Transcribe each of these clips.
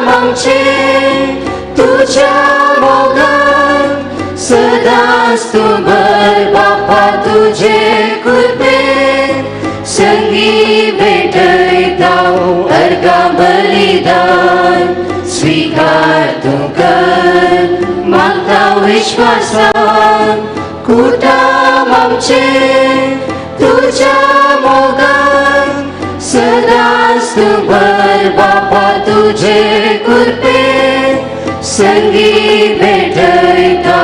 कुटाम आमचें तुज्या मोगान सदांच तूं भर बापा तुजे कृपेन संगी भेटयता अर्गां बलिदान स्विकार तूं कर मागता विश्वासान कुटाम आमचें तुज्या मोगान सदांच तूं भर बापा तुजे कृपेन संगी भेटयता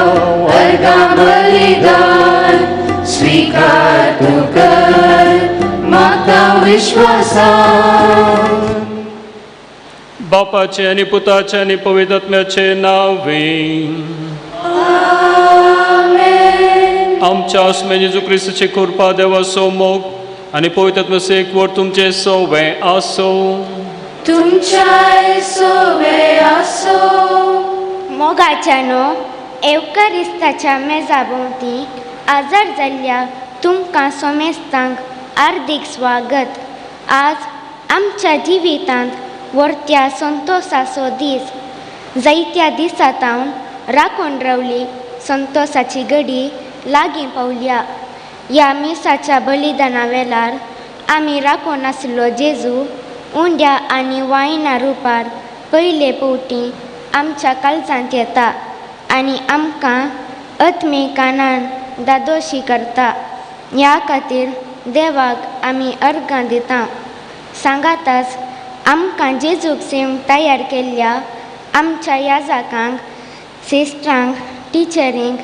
अर्गां बलिदान स्विकार तूं कर मागता विश्वासान. बापाचे आनी पुताचे आनी पवित्र आत्म्याचे नांवे. आमच्या आसमे जेजू क्रिस्ताची कृपा, देवाचो मोग आनी पवित्र आत्म्याचो एकवट तुमचे सवें आसूं. तुमच्याय सोवे आसो. मोगाच्यानो, एवकरिस्ताच्या मेजा भोंवती आजार जाल्ल्या तुमकां सोमेस्तांक हार्दीक स्वागत. आज आमच्या जिवितांत व्हरत्या संतोसाचो दीस. जायत्या दिसां तावन राखून रावली संतोसाची घडी लागीं पावल्या. ह्या मिसाच्या बलिदाना वेळार आमी राखून आसलो जेजू उंड्या आनी वायना रुपार पयले पवटी आमच्या काळजांत येता आनी आमकां आत्मिकानान दादोशी करता. ह्या खातीर देवाक आमी अर्गां दिता. सांगाताच आमकां जेजूक सेवंक तयार केल्ल्या आमच्या याजाकांक, सिस्टरांक, टिचरींक,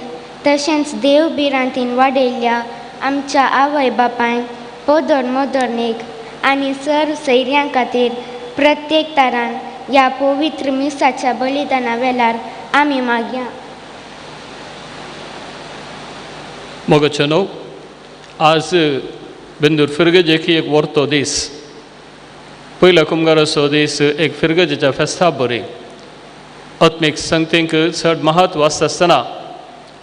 तशेंच देव भिरांतीन वाडयल्ल्या आमच्या आवय बापायक, पोदोर मोदोर्नीक आनी सर सैऱ्यां खातीर प्रत्येक तरान ह्या पवित्र मिसाच्या बलिदाना वेळार आमी मागया. मोगाचेनो, आज बेंदूर फिरगजेक एक व्हरतो दीस. पयल्या कुमगाराचो दीस एक फिरगजेच्या फेस्ता बरी आत्मीक संगतींक चड महत्व आसता आसतना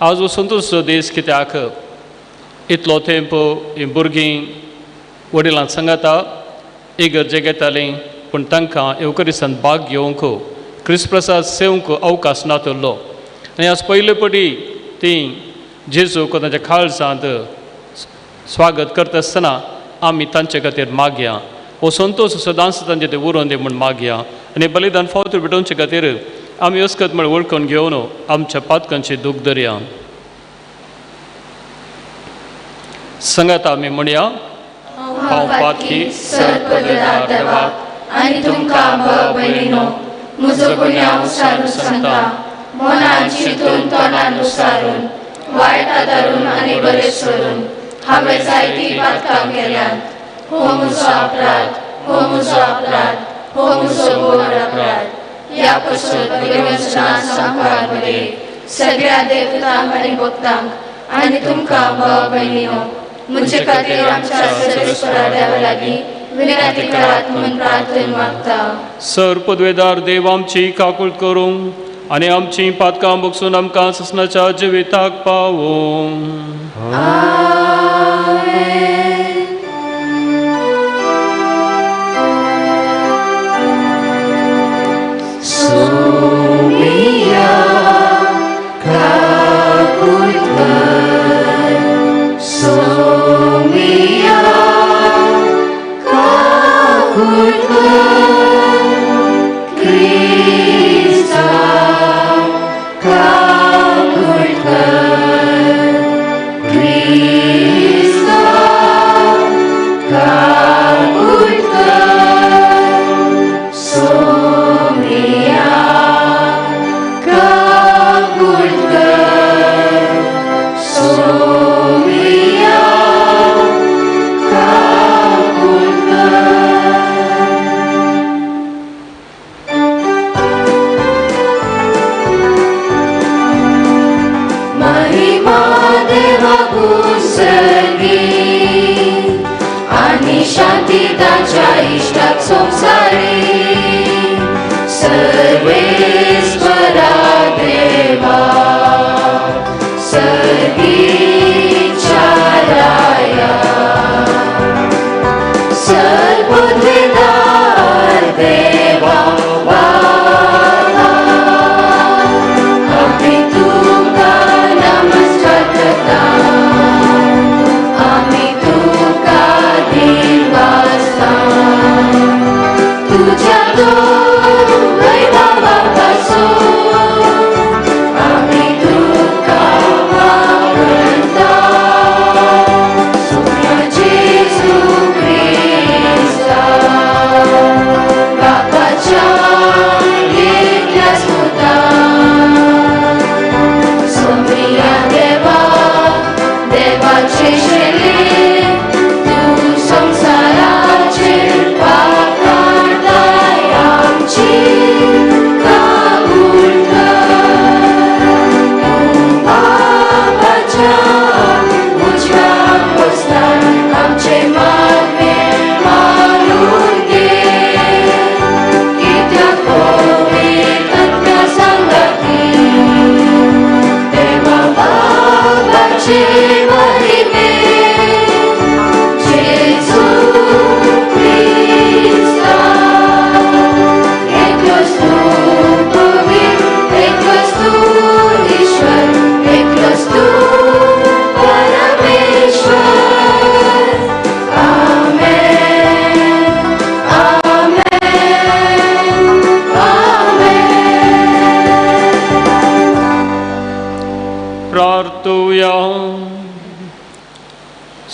आज हो संतोषचो दीस, कित्याक इतलो तेंप हीं भुरगीं वडिलां सांगाता इगर्जेक येतालीं, पूण तांकां येवकरिसान भाग घेवंक, क्रिस्प्रसाद सेवंक अवकाश नातुरलो आनी आज पयले पटी तीं जेजूक तांच्या काळजांत स्वागत करता आसतना आमी तांचे खातीर मागया. हो संतोश सदांच तांचे ते उरोवन दी म्हूण मागया आनी बलिदान फावत भेटोवचे खातीर आमी अस्कत म्हळ्यार वळखून घेवन आमच्या पातकांची दूख धरया. सांगात आमी म्हणया, हांव पातकी सर्पदेदार देवाक आनी तुमकां भाव भयणीनो म्हजो गुन्यांव सारून सांगता. मनान चिंतून, तोंडान उसारून, वायट आदारून आनी बरें सोडून हांवें जायतीं पातकां केल्यांत. हो म्हजो अपराध, हो म्हजो अपराध, हो म्हजो व्हड अपराध. ह्या पसून भगवंतना सांबाळ बरे सगळ्या देवतांक आनी भक्तांक आनी तुमकां भाव भयणीनो म्हजे खातीर आमच्या सर्वेस्परा देवा लागीं विनंती करात म्हूण प्रार्थना मागता. सर पदवेदार देव आमची काकूळ करूंक आनी आमची पातकां बगसून आमकां ससनाच्या जिविताक पावूं. सोमिया काकूळ कर, सोमिया काकूळ कर, क्रिस्ता काकूळ कर, क्रिस्ता काकूळ कर, सोमिया काकूळ कर, सोमिया काकूळ कर. महिमा देवाकू सर्गी आनी शांती ताच्या इश्टाक संवसारी. सर्वेस्परा देवा सर्गीच्या राया, सर्वपदवेदार देवा बापा.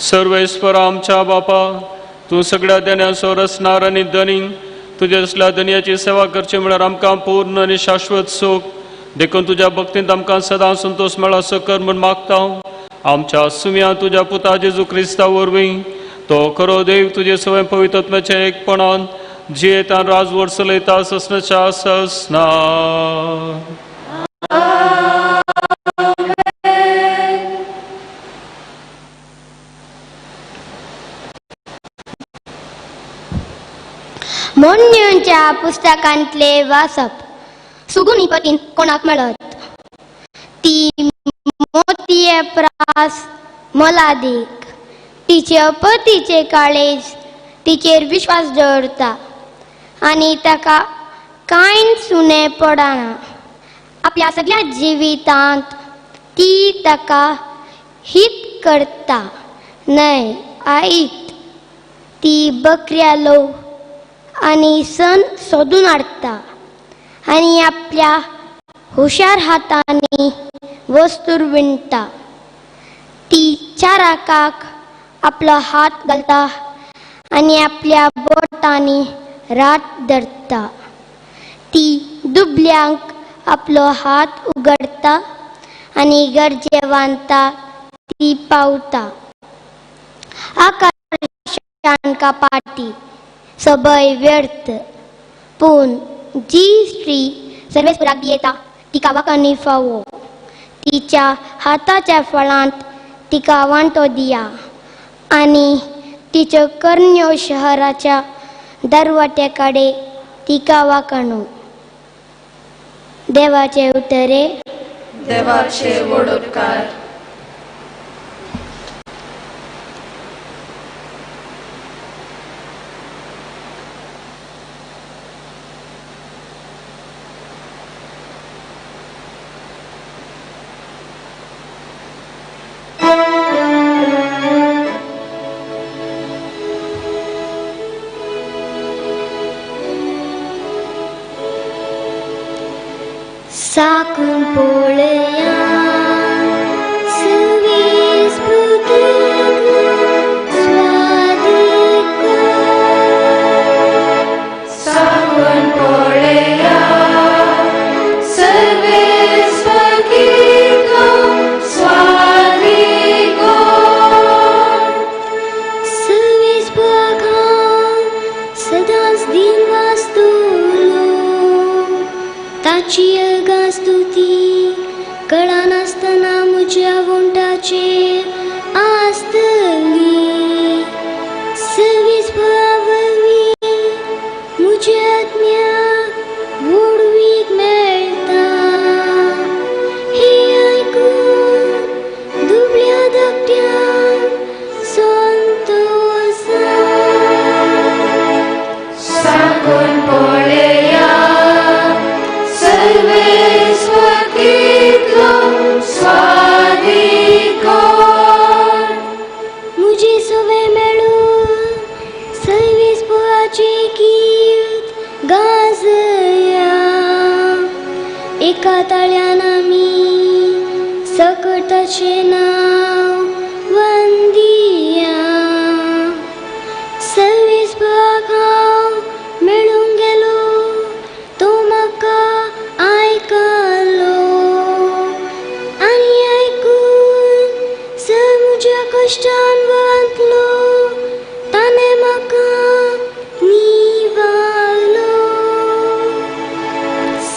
सर्वेस्पर आमच्या बापा, तूं सगळ्या देण्याचो रचणार आनी धनी, तुज्या असल्या धनयाची सेवा करची म्हळ्यार आमकां पूर्ण आनी शाश्वत सूख. देखून तुज्या भक्तींत आमकां सदां संतोश मेळो असो कर म्हूण मागता. आमच्या सुम्या तुज्या पुता जेजू क्रिस्ता वरवीं, तो खरो देव तुजे सवय पवित्रत्म्याच्या एकपणान जियेता राजवट चलयता ससनाच्या ससना. मोन्यूंच्या पुस्तकांतले वाचप. सुगुणी पतीन कोणाक मेळत ती मोतये प्रास मोलादीक. तिचे पतीचे काळेज तिचेर विश्वास दवरता आनी ताका कांय सुणें पडना. आपल्या सगळ्या जिवितांत ती ताका हित करता न्हय आयत. ती बकऱ्यालो आनी सन सोदून हाडटा आनी आपल्या हुशार हातांनी वस्तूर विणटा. ती चाराकाक आपलो हात घालता आनी आपल्या बोटांनी रात धरता. ती दुबल्यांक आपलो हात उगडटा आनी गरजेवांता ती पावता. आकाशान कापाटी सबय व्यर्थ, पूण जी स्त्री सर्वेस्पराक दियेता तिका वाकांनी फावो. तिच्या हाताच्या फळांत तिका वांटो दिया आनी तिच्यो करण्यो शहराच्या दरवट्या कडेन तिका वाकाणू. देवाचे उतरे. देवाचे व्हड उपकार. साकून पळया सुवीस स्वादीक. साकून पळया सर्वेस्पर कितलो स्वादीक. सुवीस सदांच दिन वास्तुलो. ताची अगा स्तुती कळनासतना म्हज्या वोंटाचेर आसतली. सर्वीस वरवीं म्हज्या आत्म्याक व्हडवीक मेळटा. हें आयकून दुबळ्या धाकट्यांक संतोश. साकून पळया सर्वेस्पर कितलो स्वादीक. मुझे सवे मेळून सर्वेस्पराचें गीत गाजया. एका ताळ्यान आमी सकटाचें नांव वंदिया. सर्वेस्पराक हांव मेळूंक गेलो, तो म्हाका आयकलो आनी आयकून सर म्हज्या कश्टान वांतलो. ताणें म्हाका निवारलो.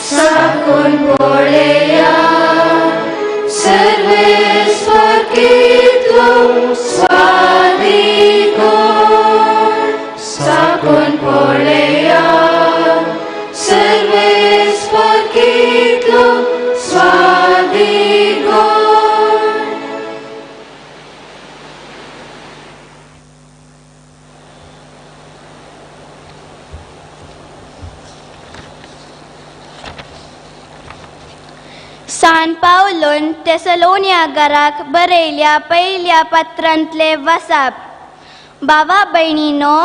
साकून पळया सर्वेस्पर कितलो स्वादीक. साकून पळया सर्वेस्पर कितलो स्वादीक. सान पावलोन तेसलोनिया घराक बरयल्या पयल्या पत्रांतले वसाप. भावा भयणीनो,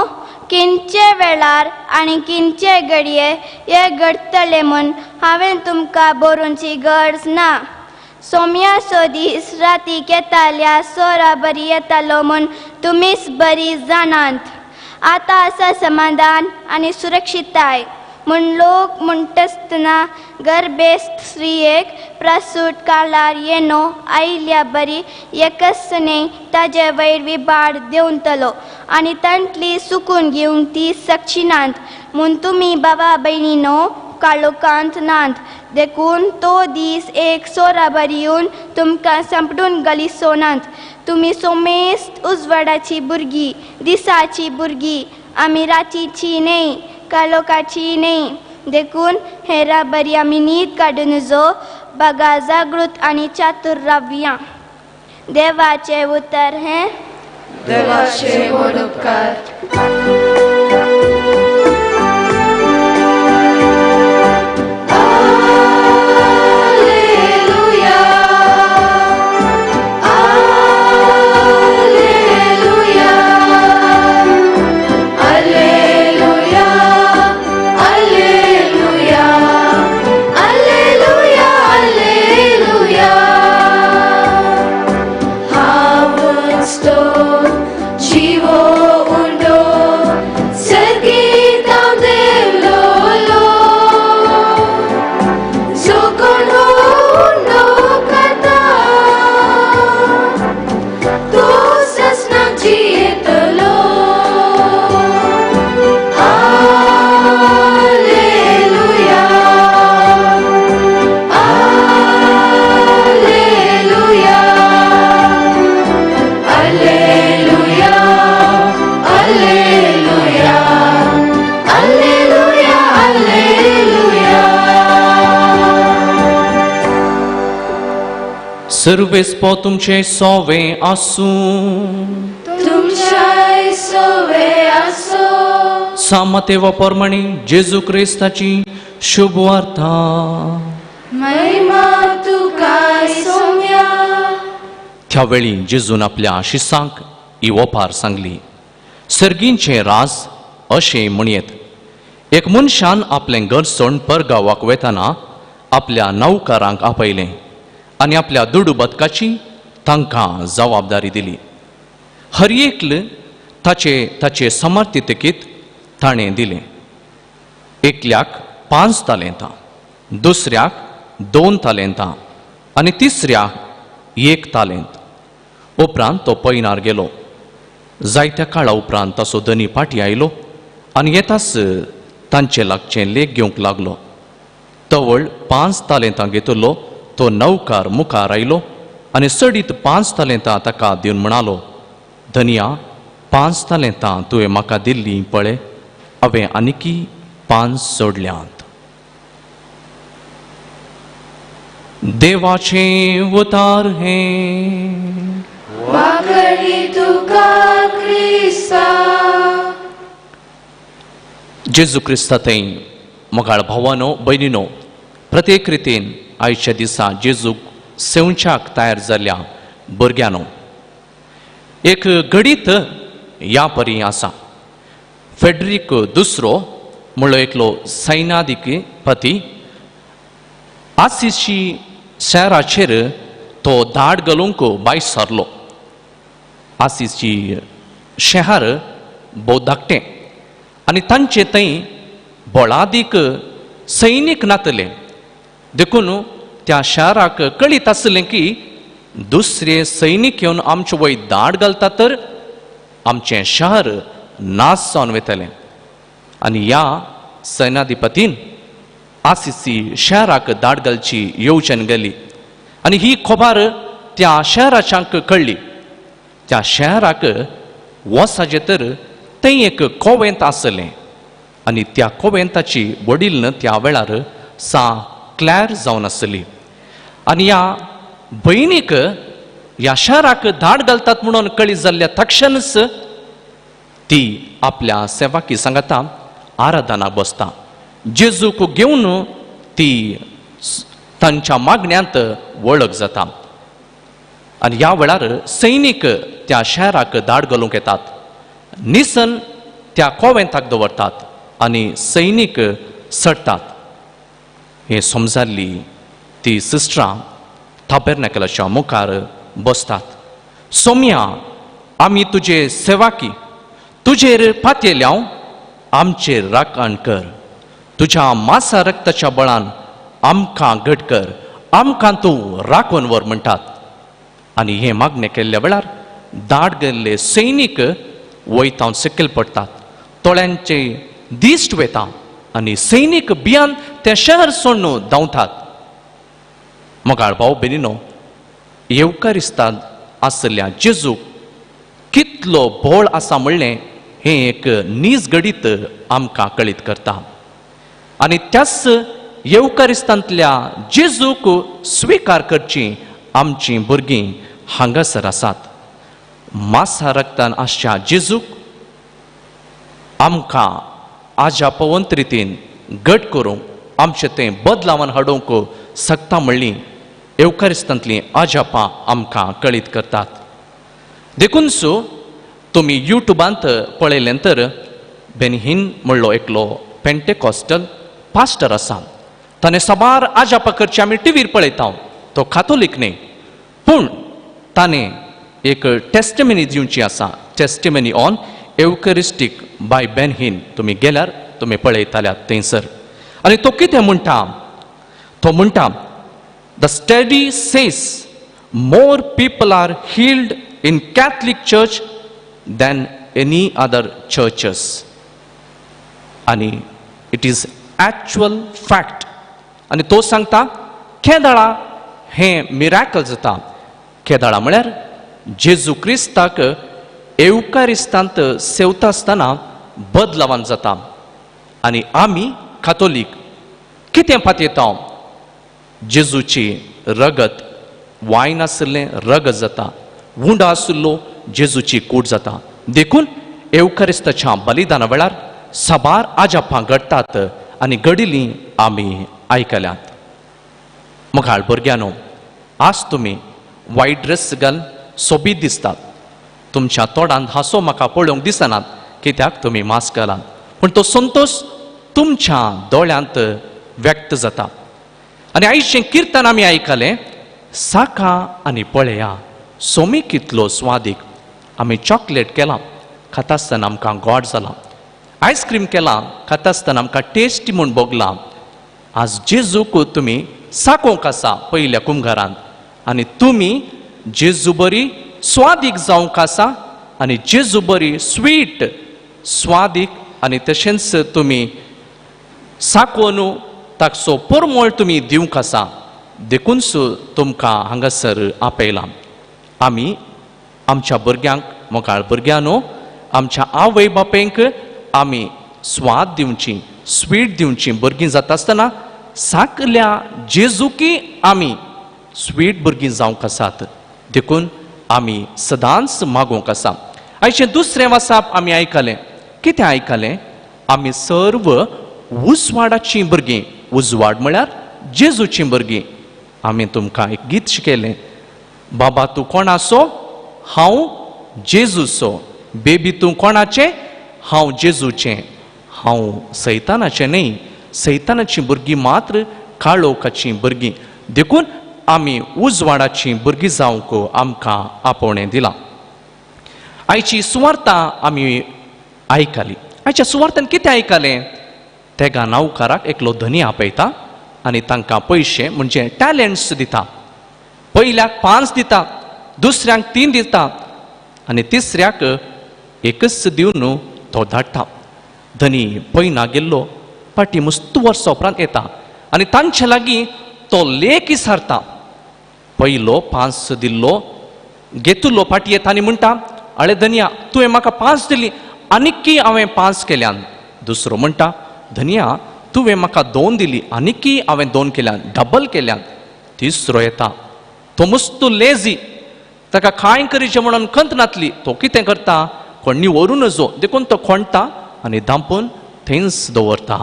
किंचे वेळार आनी किंचे घडये हें घडटलें म्हूण हांवें तुमकां बरोवची गरज ना. सोम्याचो दीस राती घेताल्या सोरा बरी येतालो म्हूण तुमीच बरी जाणात. आतां आसा समाधान आनी सुरक्षिताय म्हूण लोक म्हणटासतना गर्भेस्त स्त्रियेक प्रसूत काळार येनो आयिल्ल्या बरी एकच न्हय ताजे वयर विबाड देंवतलो आनी तांतली सुकून घेवंक ती सकचिनात म्हूण तुमी बाबा भयणीनो काळोखांत नात. देखून तो दीस एक सोरा बरी येवन तुमकां सांपडून गलिसोनात. तुमी सोमेस्त उजवाडाची भुरगीं, दिसाची भुरगीं, आमी रातीची न्हय काळोखाची न्हय. देखून हेरा बरी आमी न्हीद काडून जो बागा जागृत आनी चातुर रावया. देवाचें उतर हें. देवाचे व्हड उपकार. Alleluia, Alleluia, Alleluia, Alleluia, Alleluia, Alleluia. हांवच तो जिवो उंडो सर्गीत हांव देंवलोलो. जो कोण हो उंडो खाता तो ससनाक जियेतलो. Alleluia, Alleluia, Alleluia, Alleluia, Alleluia, Alleluia. सर्वेस्पो तुमचे सोवे आसूं. तुमच्याय सोवे आसो. सामतेवा प्रमाणे जेजू क्रिस्ताची शुभ वार्ता. महिमा तुका सोम्या. त्या वेळी जेजून आपल्या शिसांक ही ओपार सांगली. सर्गींचें राज अशें म्हणयेत, एक मनशान आपलें घर सोडून परगांवाक वेतना आपल्या नौकरांक आपयलें आनी आपल्या दुडू बदकाची तांकां जबाबदारी दिली. हर एकल ताचे ताचे समर्थितकीत ताणें दिलें. एकल्याक 5 तालेंतां, दुसऱ्याक 2 तालेंतां आनी तिसऱ्याक 1 तालेंत. उपरांत तो पैनार गेलो. जायत्या काळा उपरांत ताचो धनी फाटीं आयलो आनी येताच तांचे लागचें लेख घेवंक लागलो. तवळ 5 तालेंतां घेतलो तो नौकार मुखार आयलो आनी सडीत 5 तालेंतां ताका दिवन म्हणालो, धनिया 5 तालेंतां तुवें म्हाका दिल्लीं पळय, हांवें आनीकी 5 सोडल्यांत. देवाचें उतार हें. वाकडी तुका क्रिस्ता. जेजू क्रिस्ता थंय मोगाळ भावानो भयणीनो, प्रत्येक रितीन आयच्या दिसा जेजूक सेवच्याक तयार जाल्ल्या भुरग्यांनो, एक घडीत ह्या परी आसा. फेडरीक दुसरो म्हणलो एकलो सैनाधिपती आसिशी शाराचेर तो धाड घालूंक भायर सरलो. आसिशी शहर भोव धाकटें आनी तांचे थंय बळादीक सैनीक नातले. देखून त्या शाराक कळीत आसलें की दुसरे सैनीक येवन आमचे वयर धाड घालता तर आमचें शहर नाश जावन वतलें. आनी ह्या सैनाधिपतीन आसिसी शहराक धाड घालची येवजण गेली आनी ही खबर त्या शहराच्यांक कळ्ळी. त्या शहराक वसाचें तर थंय एक कोवेंत आसलें आनी त्या कोवेंताची वडील त्या वेळार सा क्लॅर जावन आसली. आनी ह्या भयणीक ह्या शहराक धाड घालतात म्हणून कळी जाल्ल्या तक्षणच ती आपल्या सेवाकी सांगता आराधना बसता. जेजूक घेवन ती तांच्या मागण्यांत वळख जाता. आनी ह्या वेळार सैनीक त्या शहराक धाड घालूंक येतात. निसन त्या कोवेंताक दवरतात आनी सैनीक चडटात. हें समजाल्ली ती सिस्टरां ताबेर्नाकलाच्या मुखार बसतात. सोम्या, आमी तुजे सेवाकी तुजेर पातयेल्याव, आमचेर राखण कर. तुज्या मासा रक्ताच्या बळान आमकां घट कर, आमकां तूं राखून व्हर म्हणटात. आनी हें मागणें केल्ल्या वेळार दाट गेल्ले सैनीक वयतावन सकयल पडटात, तोळ्यांचे दिश्ट वेता आनी सैनीक भियान तें शहर सोडून धांवतात. मोगाळ भाव भयणीनो, येवकारिस्तान आशिल्ल्या जेजूक कितलो बोळ आसा म्हणलें हें एक नीज घडीत आमकां कळीत करता. आनी त्याच येवकारिस्तांतल्या जेजूक स्विकार करची आमचीं भुरगीं हांगासर आसात. मासा रक्तान आसच्या जेजूक आमकां आजा पवंत रितीन घट करूंक, आमचें तें बदलावन हाडूंक शकता म्हणली येवकारिस्तांतलीं आजापां आमकां कळीत करतात. देखून सो तुमी युट्यूबांत पळयलें तर बेनहीन म्हणलो एकलो पेंटेकॉस्टल पास्टर आसा. ताणें साबार आजापां करची आमी टिवीर पळयता. तो कातोलीक न्ही, पूण ताणें एक टेस्टिमनी दिवची आसा, testimony on Eucharistic by Benny Hinn. तुमी गेल्यार तुमी पळयताल्यात थंयसर. आनी तो कितें म्हणटा, तो म्हणटा, the study says more people are healed in Catholic Church than any other churches. आनी it is actual fact. आनी तो सांगता केदळा हें मिराकल जाता. केदळा म्हळ्यार जेजू क्रिस्ताक येवकारिस्तांत सेवता आसतना बदलावान जाता. आनी आमी कातोलीक कितें पातयेता? जेजूची रगत वायन आशिल्लें रगत जाता, उंडो आशिल्लो जेजूची कूड जाता. देखून येवकारिस्ताच्या बलिदाना वेळार साबार आजापां घडटात आनी घडिल्लीं आमी आयकल्यात. मुखार भुरग्यांनो, आज तुमी वायट ड्रेस घाल सोबीत दिसतात. तुमच्या तोंडांत हांसो म्हाका पळोवंक दिसनात, कित्याक तुमी मास्क घालात, पूण तो संतोश तुमच्या दोळ्यांत व्यक्त जाता. आनी आयचें किर्तन आमी आयकलें, साका आनी पळया सोमी कितलो स्वादीक. आमी चॉकलेट केलां, खाता आसतना आमकां गोड जालां. आयस्क्रीम केलां, खाता आसतना आमकां टेस्टी म्हूण भोगलां. आज जेजूक तुमी साकोवंक आसा पयल्या कुमगारान आनी तुमी जेजू बरी स्वादीक जावंक आसा आनी जेजू बरी स्वीट स्वादीक. आनी तशेंच तुमी साकोवन ताचो परमळ तुमी दिवंक आसा. देखूनच तुमकां हांगासर आपयलां. आमी आमच्या भुरग्यांक, मोगाळ भुरग्यांनो, आमच्या आवय बापायंक आमी स्वाद दिवची, स्वीट दिवची. भुरगीं जाता आसतना साकल्या जेजुकी आमी स्वीट भुरगीं जावंक आसात. देखून आमी सदांच मागोवंक आसा. आयचें दुसरें वासाप आमी आयकलें. कितें आयकलें? आमी सर्व उजवाडाचीं भुरगीं. उजवाड म्हळ्यार जेजूचीं भुरगीं. आमी तुमकां एक गीत शिकयलें, बाबा तूं कोणाचो? हांव जेजूचो. बेबी तूं कोणाचें? हांव जेजूचें. हांव सैतानाचें न्ही. सैतानाचीं भुरगीं मात्र काळोखाचीं भुरगीं. देखून आमी उजवाडाचीं भुरगीं जावंक आमकां आपोवणें दिलां. आयची सुवार्ता आमी आयकली. आयच्या सुवार्तान कितें आयकलें? तेगा नावकाराक एकलो धनी आपयता आनी तांकां पयशे म्हणजे टॅलंट्स दिता. पयल्याक 5 दिता, दुसऱ्यांक 3 दिता आनी तिसऱ्याक एकच दिवन तो धाडटा. धनी पयना गेल्लो फाटीं मस्त वर्सां उपरांत येता आनी तांचे लागीं तो लेख विसारता. पयलो 5 दिल्लो घेतलो फाटी येता आनी म्हणटा, आळे धनया, तुवें म्हाका 5 दिली, आनीकी हांवें 5 केल्यान. दुसरो म्हणटा, धनया, तुवें म्हाका 2 दिली, आनीकी हांवें 2 केल्यान, डबल केल्यान. तिसरो येता, तो मस्त लेजी, ताका कांय करीचें म्हणून खंत नातली. तो कितें करता, कोण्णी व्हरूं नजो देखून तो खोंडटा आनी धांपून थंयच दवरता.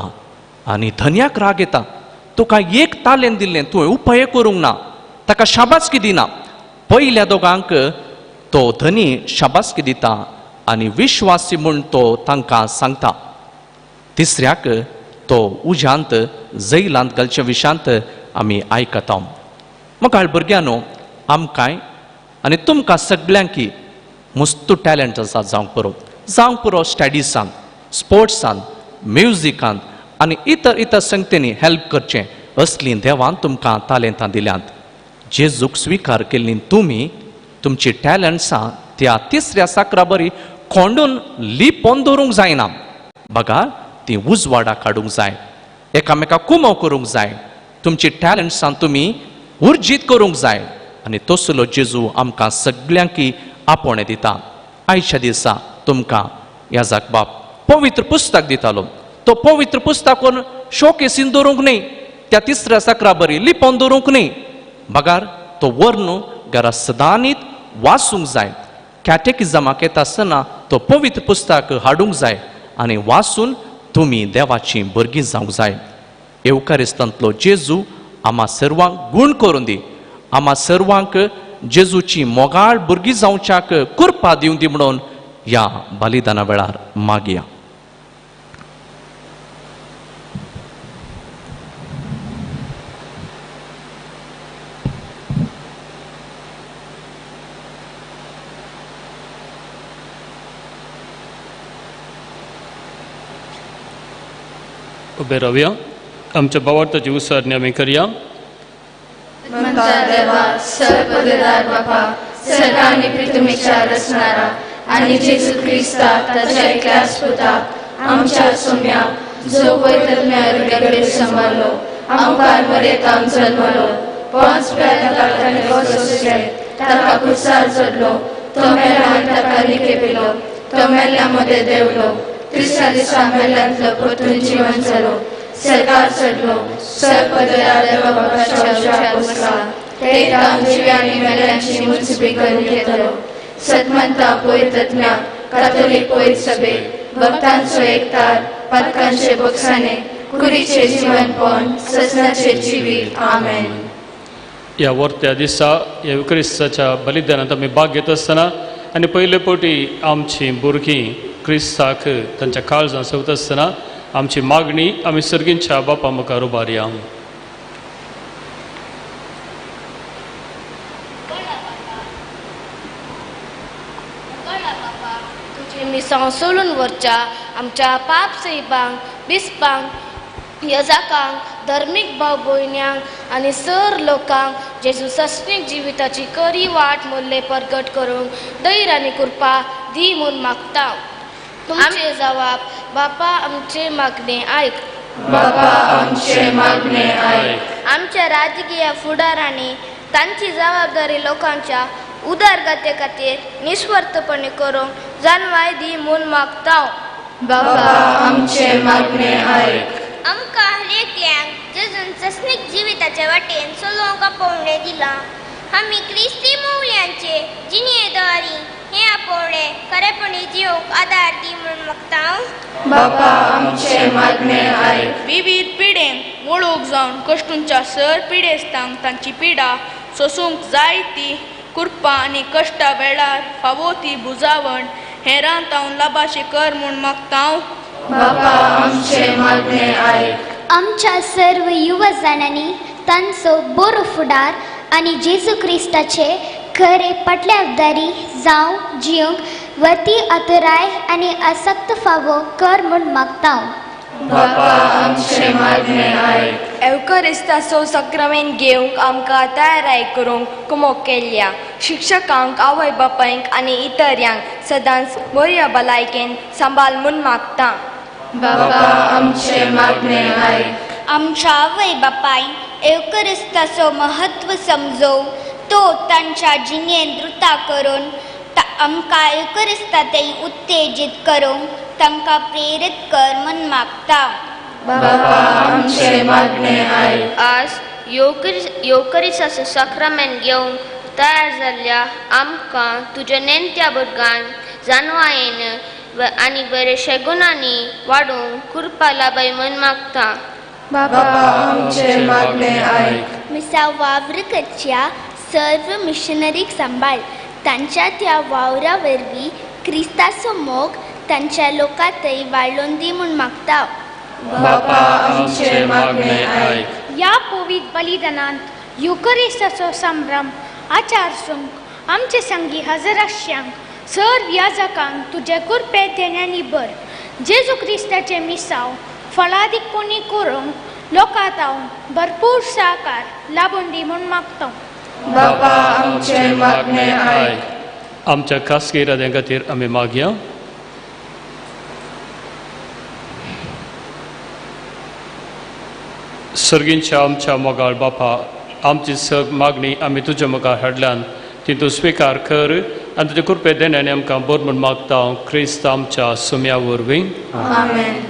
आनी धनयाक राग येता, तुका एक तालेन दिल्लें तुवें उपाय करूंक ना, ताका शाबासकी दिना. पयल्या दोगांक तो धनी शाबासकी दिता आनी विश्वासी म्हूण तो तांकां सांगता. तिसऱ्याक तो उज्यांत जैलांत घालच्या विशांत आमी आयकता. मकाळ भुरग्यांनो, आमकांय आनी तुमकां सगल्यांकी मस्तू टॅलंट आसा जावंक पुरो, जावंक पुरो स्टडिसान, स्पोर्ट्सान, म्युजिकान आनी इतर इतर संगतेनी हेल्प करचें असलीं देवान तुमकां तालेंतां दिल्यांत. जेजूक स्विकार केल्लीं तुमी तुमची टॅलंट्सां त्या तिसऱ्या साकरा बरी कोंडून लिपोवन दवरूंक जायना, बघा ती उजवाडा काडूंक जाय, एकामेका कुमो करूंक जाय, तुमची टॅलंट्सां तुमी उर्जीत करूंक जाय. आनी तसलो जेजू आमकां सगल्यांकी आपोवणें दिता. आयच्या दिसा तुमकां याजाक बाप पवित्र पुस्तक दितालो, तो पवित्र पुस्तक शोकेसीन दवरूंक न्ही, त्या तिसऱ्या साकरा बरी लिपोवन दवरूंक न्ही, बगार तो वर्ण घरा सदांनीत वाचूंक जाय. कॅटेकिजमाक येता आसतना तो पवित्र पुस्तक हाडूंक जाय आनी वाचून तुमी देवाची भुरगीं जावंक जाय. येवकारिस्तांतलो जेजू आमा सर्वांक गूण करून दी, आमा सर्वांक जेजूची मोगाळ भुरगीं जावच्याक कृपा दिवं दी म्हणून ह्या बलिदाना वेळार मागया. उबे रावया, आमच्या भावार्थाची उसारणी आमी करया. म्हणता देवा सर्वपददार बापा, सर्व आनी पृथ्वीच्या रचणारा आनी जेजू क्रिस्ता ताच्या एकल्याच पुता आमच्या सोम्या, जो पवित्र गर्भेत सांबाळलो, आमकार मरेतावन जल्मलो, 5 पिलाताक ताणें सोंसले, ताका कुर्सार चडलो, तो मेलो आनी ताका निखेपिलो, तो मेल्ल्या मदें देंवलो, तिसऱ्या दिसा मेल्ल्यांतलो परतून जिवन जालो, सरकार चडलो, सर्वपददार देवा बापाच्या उजव्याक बसला, थंय जिव्या आनी मेल्ल्यांची मुन्सिपी करून घेतलो. सतमंता पवित्रत्म्या कातोलीक पवित्र सभे, भक्तांचो एकतार, पातकांचे बोगसाणे, कुरीचे जीवनपण, ससनाचे जिवीत. आमेन. ह्या वर्त्या दिसा ह्या क्रिस्ताच्या बलिदानांत आमी भाग घेत आसतना आनी पयले फावटी आमची भुरगीं क्रिस्ताक तांच्या काळजान सोदता आसतना आमची मागणी आमी सर्गींच्या बापा मुखार उबारया. तुजी मिसांव सोडून व्हरच्या आमच्या पाप सैबांक, बिस्पांक, यजाकांक, धर्मीक भाव भयण्यांक आनी सर लोकांक जेजू सस्नीक जिविताची खरी वाट मुल्ले परगट करूंक धैर्य आनी कृपा दी म्हूण मागता. तुमचे जवाब बापा आमचे मागणे आयक, बापा आमचे मागणे आयक. आमच्या राजकीय फुडारांनी तांची जबाबदारी लोकांच्या उदरगते खातीर निस्वार्थपणे करूंक जाणवाय दी म्हूण मागता. बापा आमचे मागणे आयक. आमकां हरेकल्यांक जेजून सस्नीक जिविताच्या वाटेन चलोवंक आपोवणें दिलां, आमी क्रिस्ती मौल्यांचे जिणेद्वारी हें आपोवणें खरेपणी जिवंक आदार दी म्हूण मागता. बापा आमचे मागणे आयक. विवीध पिडेन वळूक जावन कश्टूंच्या सर पिडेस्तांक तांची पिडा सोसूंक जाय ती कृपा आनी कश्टा वेळार फावो ती बुजावण हेरां तावन लाभाशी कर म्हूण मागता. बापा आमचे मागणे आयक. आमच्या सर्व युवजणांनी तांचो बरो फुडार आनी जेजू क्रिस्ताचे खरे पटल्यावदारी जावं जिवंक वती अतुराय आनी आसक्त फावो कर म्हूण मागता. बापा आमचे मागणे आयक. एवकरिस्ताचो सक्रामेंत घेवंक आमकां तयाराय करूंक कुमोक केल्ल्या शिक्षकांक, आवय बापायंक आनी इतर्यांक सदांच बऱ्या भलायकेन सांबाळ म्हूण मागता. बापा आमचे मागणे आयक. आमच्या आवय बापायन एवकरिस्ताचो महत्व समजोवन तो तांच्या जिणेंत रुता करून आमकां एवकरिस्तांतय उत्तेजीत करूंक तांकां प्रेरीत कर म्हूण मागता. बापा आमचे मागणे आयक. आज येवकरिसाचो साक्रामेंत घेवंक तयार जाल्ल्या आमकां तुज्या नेणत्या भुरग्यांक जाणवायेन आनी बरे शेगुणांनी वाडोवंक कृपा लाबाय म्हूण मागता. बापा आमचे मागणे आयक. मिसा वावर करच्या सर्व मिशनरीक सांबाळ, तांच्या त्या वावरा वरवीं क्रिस्ताचो मोग तांच्या लोकांतय वाडोवन दी म्हूण मागता. बापा आमचे मागणे आयक. ह्या पवित्र बलिदानांत युकरिस्ताचो संभ्रम आचारसूंक आमचे संगी हजर आसच्यांक सर याजकांक तुजे कृपे देण्यांनी भर. जेजू क्रिस्ताचें मिसांव फळादीकपणी करूंक लोकांत भरपूर सहकार लाबून दी म्हूण मागता. बाबा आमचें मागणें आयक. आमच्या खासगी इराद्यां खातीर आमी मागया. सर्गींच्या आमच्या मोगाळ बापा, आमची सग मागणी आमी तुज्या मुखार हाडल्यान ती तूं स्विकार कर आनी तुजे कृपे देण्यान आमकां बर म्हूण मागता क्रिस्त आमच्या सुम्या वरवीं. आमेन.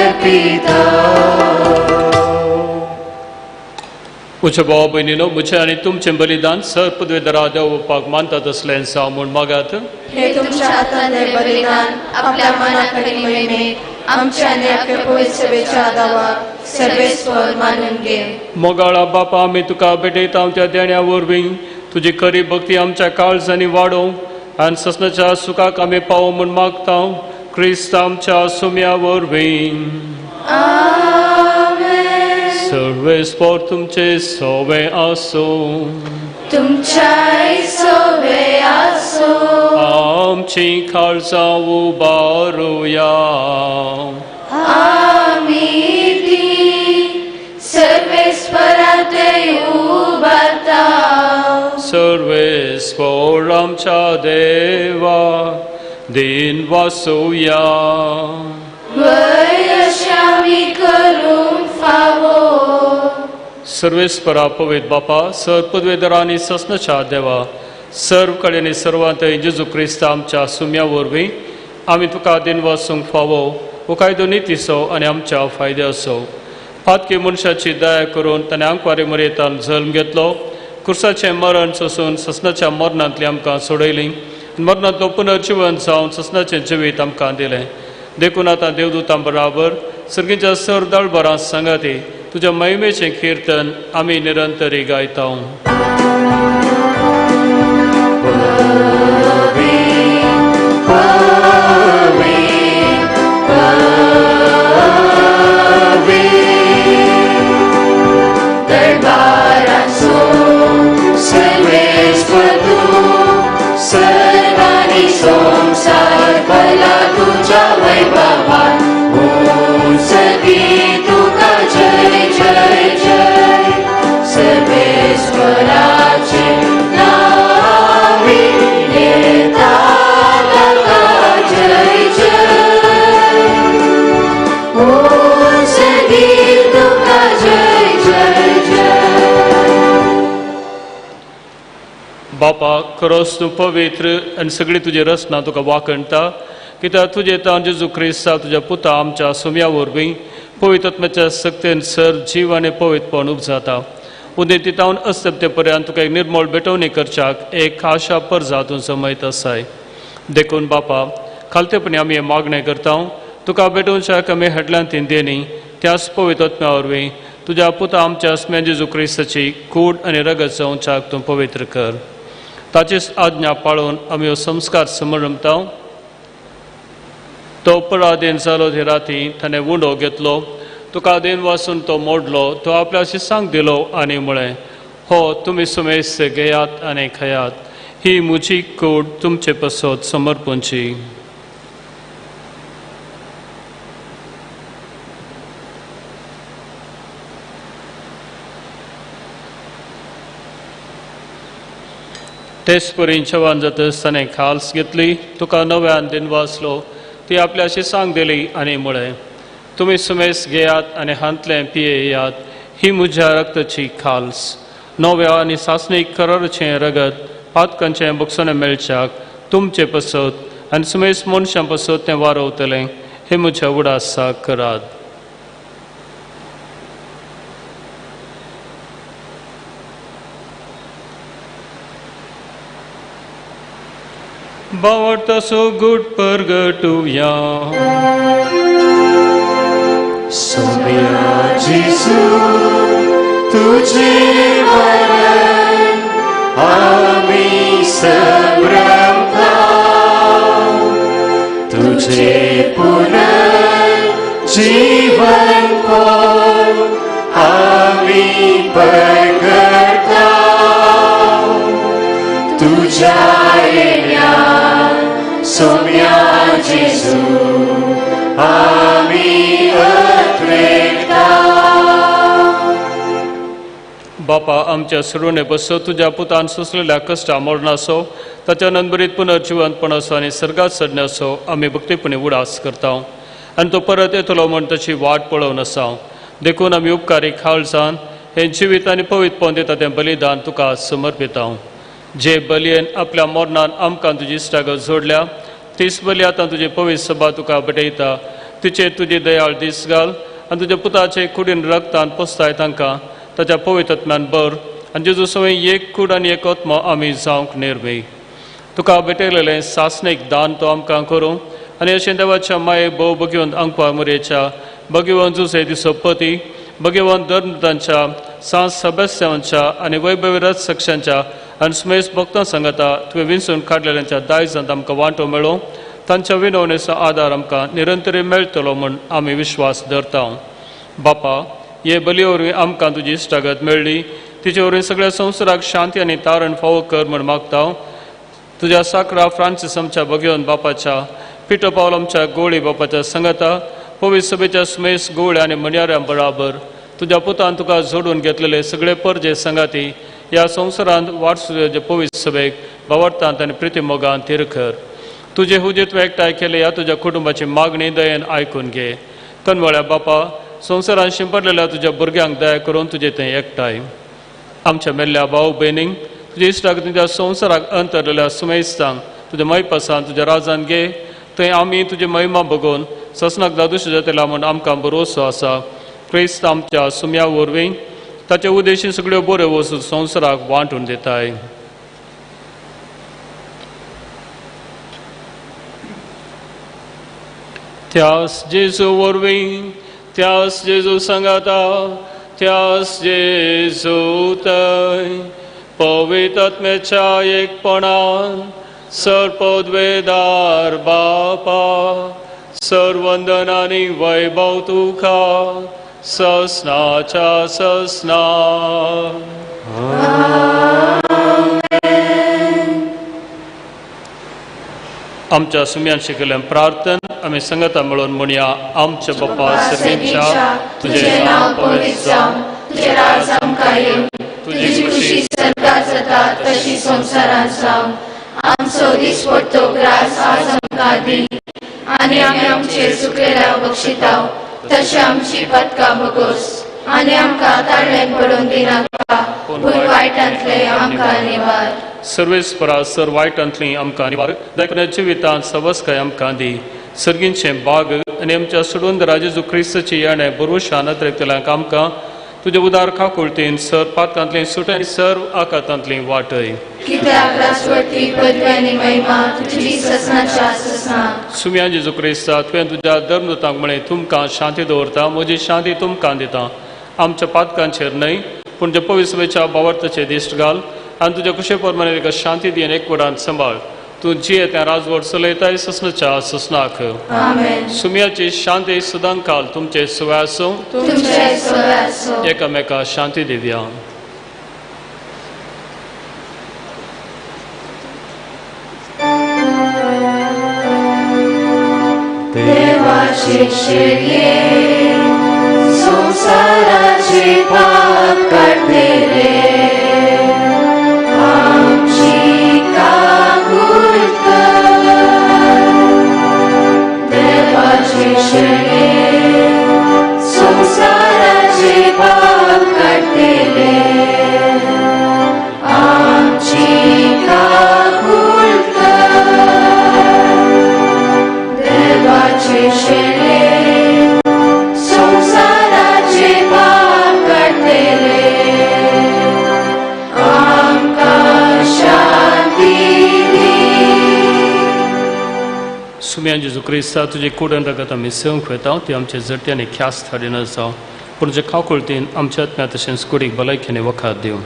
अर्पिता. म्हज्या भाव भयणीनो, म्हजें आनी तुमचें बलिदान सर पदवेदरा देव बापाक मानता तसलें जावं म्हूण मागात. हे तुमच्या हातांतलें बलिदान आपल्या मनाक आनी महिमेक आमच्या आनी आपल्या पवित्र सभेच्या दावाक सर्वेस्पर मानून घे. मोगाळा बापा, आमी तुका भेटयता त्या देण्या वरवीं तुजी खरी भक्ती आमच्या काळजांनी वाडोवं आनी ससनाच्या सुखाक आमी पावो म्हूण मागता, क्रिस्त आमच्या सुम्या वरवीं. सर्वेस्पर तुमचे सोवे आसूं. तुमच्याय सोवे आसूं. आमची काळजां उबारुया. आमी ती सर्वेस्पराते उबारता. सर्वेस्पर आमच्या देवा दिन वासुया. वयशामी करूंक फावो. सर्वेस्परा पवित्र बापा, सर पदवेदरा आनी ससनाच्या देवा, सर्व कडेन सर्वांत जेजू क्रिस्त आमच्या सुम्या वरवीं आमी तुका दिन वासूंक फावो हो कायदो नितीचो आनी आमच्या फायद्याचो. पातकी मनशाची दया करून ताणें आंकवारी मरेतान जल्म घेतलो, कुर्साचें मरण सोसून ससनाच्या मरणांतली आमकां सोडयली, मरणांतलो पुनर्जिवन जावन ससनाचें जिवीत आमकां दिलें. देखून आतां देवदूतां बराबर सर्गीच्या सर दळबरां सांगाती तुज्या महिमेचें कीर्तन आमी निरंतरी गायता. सर्वांनी संसार भरला तुझ्या वैभवान. उंचती तुका जय जय जय. सर्वेश्वराचे नावे येता ताका जय जय. उंचती तुका जय जय जय. बापा, खरोच तूं पवित्र आनी सगळी तुजी रचना तुका वाखणटा, कित्याक तुजे तान जेजू क्रिस्ता तुज्या पुता आमच्या सुम्या वरवीं पवित्र आत्म्याच्या सक्तेन सर जीव आनी पवित्रपण उपजाता. उदेंती तावन अस्तप्ते पर्यंत तुका एक निर्मळ भेटवणी करच्याक एक खाशा परजा तूं जमयत आसाय. देखून बापा, खालतेपणी आमी हें मागणें करता, तुका भेटोवच्याक आमी हेडल्यान ती देणी त्याच पवित्र आत्म्या वरवीं तुज्या पुता आमच्या सुम्या जेजू क्रिस्ताची कूड आनी रगत जावच्याक तूं पवित्र कर. ताचीच आज्ञा पाळून आमी हो संस्कार समरमता. तो पराधीन जालो ते राती ताणें उंडो घेतलो, तुका देन वासून तो मोडलो, तो आपल्या शिसांक दिलो आनी म्हळें, हो तुमी सुमेस्त घेयात आनी खायात, ही म्हजी कूड तुमचे पसत समर्पणची. तेच परी जेवण जातच ताणें खाल्स घेतली, तुका नव्यान दिन वाचलो, ती आपल्या शिसांक दिली आनी म्हळें, तुमी सुमेस घेयात आनी हांतलें पियेयात, ही म्हज्या रक्ताची खाल्स, नव्या आनी सासणीक कराराचें रगत पातकांचें बक्षणें मेळच्याक तुमचे पसत आनी सुमेस मनशां पसत तें वारवतलें, हें म्हज्या उडासाक करात. बावडतासो गुट परगटुया. सोम्या जेजू तुझे वरण आमी संभ्रमता, तुझे पुनर्जीवन पण आमी परगटता. तुझ्या येण्या सोम्या जेजू आमी अत्रेकता. बापा, आमच्या सुरुणे बसो तुज्या पुतान सोंसलेल्या कश्टा मरणाचो, ताच्या नंबरीत पुनर्जिवंतपणाचो आनी सर्गात चडण्याचो आमी भक्तीपणी उडास करता आनी तो परत येतलो म्हूण ताची वाट पळोवन आसा. देखून आमी उपकारी खाळजान हें जिवीत आनी पवित्रपण दिता तें बलिदान तुका समर्पिता. जे बलयेन आपल्या मरणान आमकां तुजी इश्टागत जोडल्या, तीच बली आतां तुजी पवित्र सभा तुका भेटयता. तिचे तुजी दयाळ दीस घाल आनी तुज्या पुताचे कुडीन रक्तान पोसताय तांकां ताच्या पवित्रत्म्यान बर आनी जेजू सवय एक कूड आनी एक आत्मो आमी जावंक निर्मी. तुका भेटयलेलें सासणीक दान तो आमकां करूं आनी अशें देवाच्या माये भोव भगवंत अंकवा मुरेच्या भगवंत जुसे दिसोपती भगवंत धर्मतांच्या सांस सदस्यांच्या आनी वैभवीरथ सक्षांच्या आनी सुमेस भक्तां सांगता तुवें विंचून काडलेल्यांच्या दायजांत आमकां वांटो मेळो तांच्या विनवणेचो आदार आमकां निरंतरी मेळटलो म्हूण आमी विश्वास धरता. बापा, हे बली वरवीं आमकां तुजी इश्टागत मेळ्ळी, तिचे वरवीं सगळ्या संवसाराक शांती आनी तारण फावो कर म्हूण मागता. तुज्या साकरा फ्रांसीस आमच्या भगवंत बापाच्या, पिटो पावल आमच्या गोळी बापाच्या संगता, पवित्र सभेच्या सुमेस गोळ्या आनी मणयाऱ्यां बराबर तुज्या पुतान तुका जोडून घेतलेले सगळे परजे संगाती ह्या संवसारांत वाटसुजे पवित्र सभेक भावार्थांत आनी प्रितीमोगान थिरकर. तुजे हुजीर तुवें एकठांय केले ह्या तुज्या कुटुंबाची मागणी दयेन आयकून घे. कनवळ्या बापा, संवसारांत शिंपडलेल्या तुज्या भुरग्यांक दया करून तुजे थंय एकठांय आमच्या मेल्ल्या भाव भयणींक तुज्या इश्टाक तुज्या संवसाराक अंतरलेल्या सुमेस्तांक तुज्या मैपासान तुज्या राजान घे. थंय आमी तुजी महिमा बघून ससनाक दादूश जातला म्हूण आमकां भरोसो आसा. क्रिस्त आमच्या सुम्या वरवीं ताचे उद्देशीन सगळ्यो बऱ्यो वस्तू संवसाराक वांटून दिताय. त्यास जेजू वरवीं, त्यास जेजू सांगाता, त्यास जेजू थंय पवित्र आत्म्याच्या एकपणान सर्पद्वेदार बापा सर्वंदन आनी वैभव तुका ससनाच्या ससना. आमच्या सुम्यान शिकयल्लें प्रार्थन आमी संगता मेळून म्हणया. आमच्या बापा सर्गीच्या, तुजें नांव पवित्र जावं, तुजें राज आमकां येवं, तुजी खुशी स्वर्गात जाता तशी संवसारांत जावं. आमचो दिसपट्टो ग्रास आज आमकां दी आनी आमी आमचेर चुकलेल्या बक्षिताव तशें आमची पदकां भोगोस आनी आमकां ताळ्ळें पडून दिनाका, पूण वायटांतलें आमकां निवार. सर्वेस्परा सर वायटांतली आमकां निवार, देखून जिवितांत सवस्काय आमकां दी. सर्गींचें बाग आनी आमच्या सोडून जेजू क्रिस्ताची येणें बरोवशा नदरेंतल्यांक आमकां तुजे उदार काकुळतीन सर पातकांतली सुट आनी सर्व आकातांतली वाटय. कित्याक राजवटी पदवी आनी महिमा तुजी ससनाच्या ससना. सुम्या जेजू क्रिस्ता, तुवें तुज्या धर्मदूतांक म्हळें, तुमकां शांती दवरता, म्हजी शांती तुमकां दिता. आमच्या पातकांचेर न्हय पूण जे पवित्र सभेच्या भावार्थाचेर दिश्ट घाल आनी तुज्या कुशे प्रमाणे ताका शांती दी आनी एकवटान सांबाळ. तूं जिये त्या राजवट चलयताय ससनाच्या ससनाक. सुम्याची शांती सदांकाल तुमचे सुवाय आसूं. एकामेका शांती दिवया. देवाचे शेळये संवसाराचे पाप काडटले, आमची काकूळ कर. देवाचे शेळये संवसाराचे पाप काडटले, आमची काकूळ कर. देवाचे शेळये संवसाराचे पाप काडटले, आमकां शांती दी. सुम्या जेजू क्रिस्ता, तुजे कुडन रगत आमी सेवंक वता ती आमचे जट्टी आनी ख्यास्त हाडिना जावं, पूण जे काकुळतीन आमच्या आत्म्या तशेंच कुडीक भलायकेने वखद दिवं.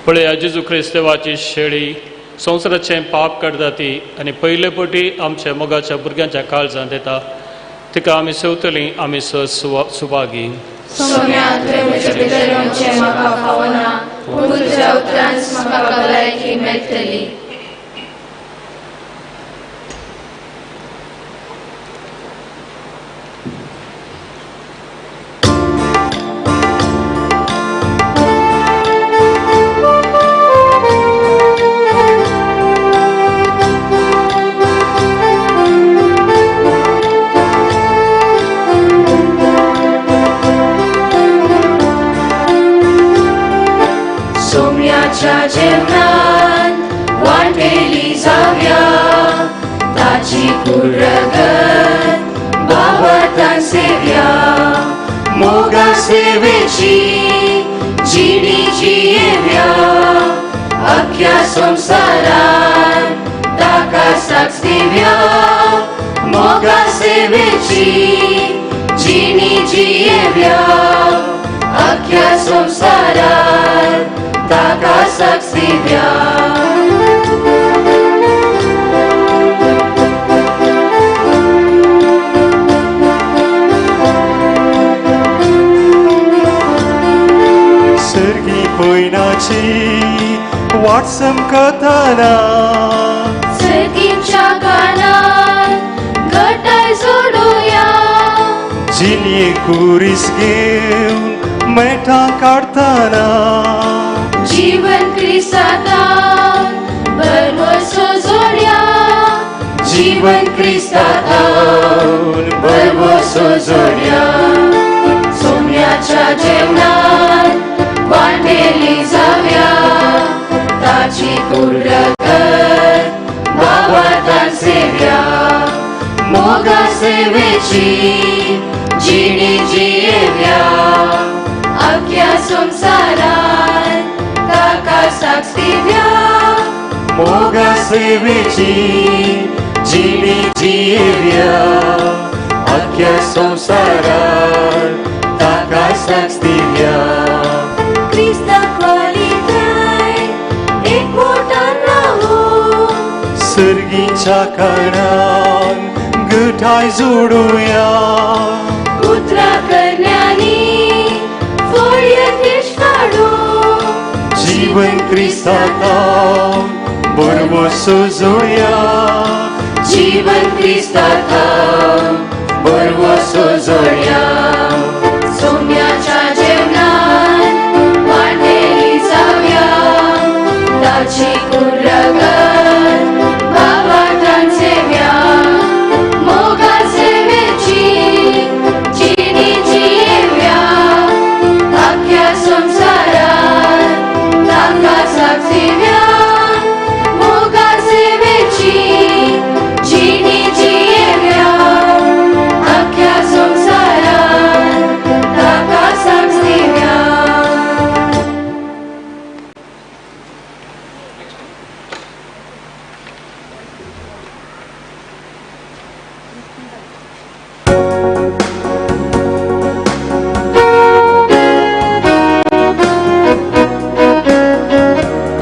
पळया जेजू क्रिस्त देवाची शेळी संवसाराचें पाप काडटा ती आनी पयले पटी आमच्या मोगाच्या भुरग्यांच्या काळजांत येता. तिका आमी सेवतली, आमी सुभागी. सोम्या, तुवें म्हजे भितर येवचें म्हाका फावना, पूण तुज्या उतरांच म्हाका भलायकी मेळटली. सोम्याच्या जेवणात वांटेली जाव्या, ताची कुरगत भावार्थान सेव्या, मोगा सेवेची जिणी जियेव्या, अख्ख्या संवसारात ताका साक्ष दिव्या, मोगा सेवेची जिणी जियेव्या, अख्ख्या संवसारात ताका साक्ष दिव्या. सर्गी पयणाची वाट चमकतना, सर्गीच्या गानात गटाय जोडुया, जिणये कुरीस घेवन मेठां काडटना, जीवन क्रिस्तान भरवसो जोड्या, जीवन क्रिस्तान भरवसो जोड्या, सोम्याच्या जेवणात वांटेली जाव्या, ताची कुरगत भावार्थान सेव्या, मोगा सेवेची जिणी जियेव्या, अख्ख्या संवसारात ताका साक्ष दिव्या, मोगा सेवेची जिणी जियेव्या, अख्ख्या संवसारात ताका साक्ष दिव्या. क्रिस्ताक वालिताय एकवटान रावू, सर्गीच्या कानान गठाय जोडुया, उतरा करण्यांनी फोडयेत काडू, जीवन क्रिस्तान भरवसो जोडया, जीवन क्रिस्तान भरवसो जोडया, सोम्याच्या जेवणात वांटेली जाव्या, ताची कुरगत भावार्थान सेव्या, मोगा सेवेची जिणी जियेव्या, अख्ख्या संवसारात ताका साक्ष दिव्या, मोगा सेवेची जिणी जियेव्या, अख्ख्या संवसारात ताका साक्ष दिव्या.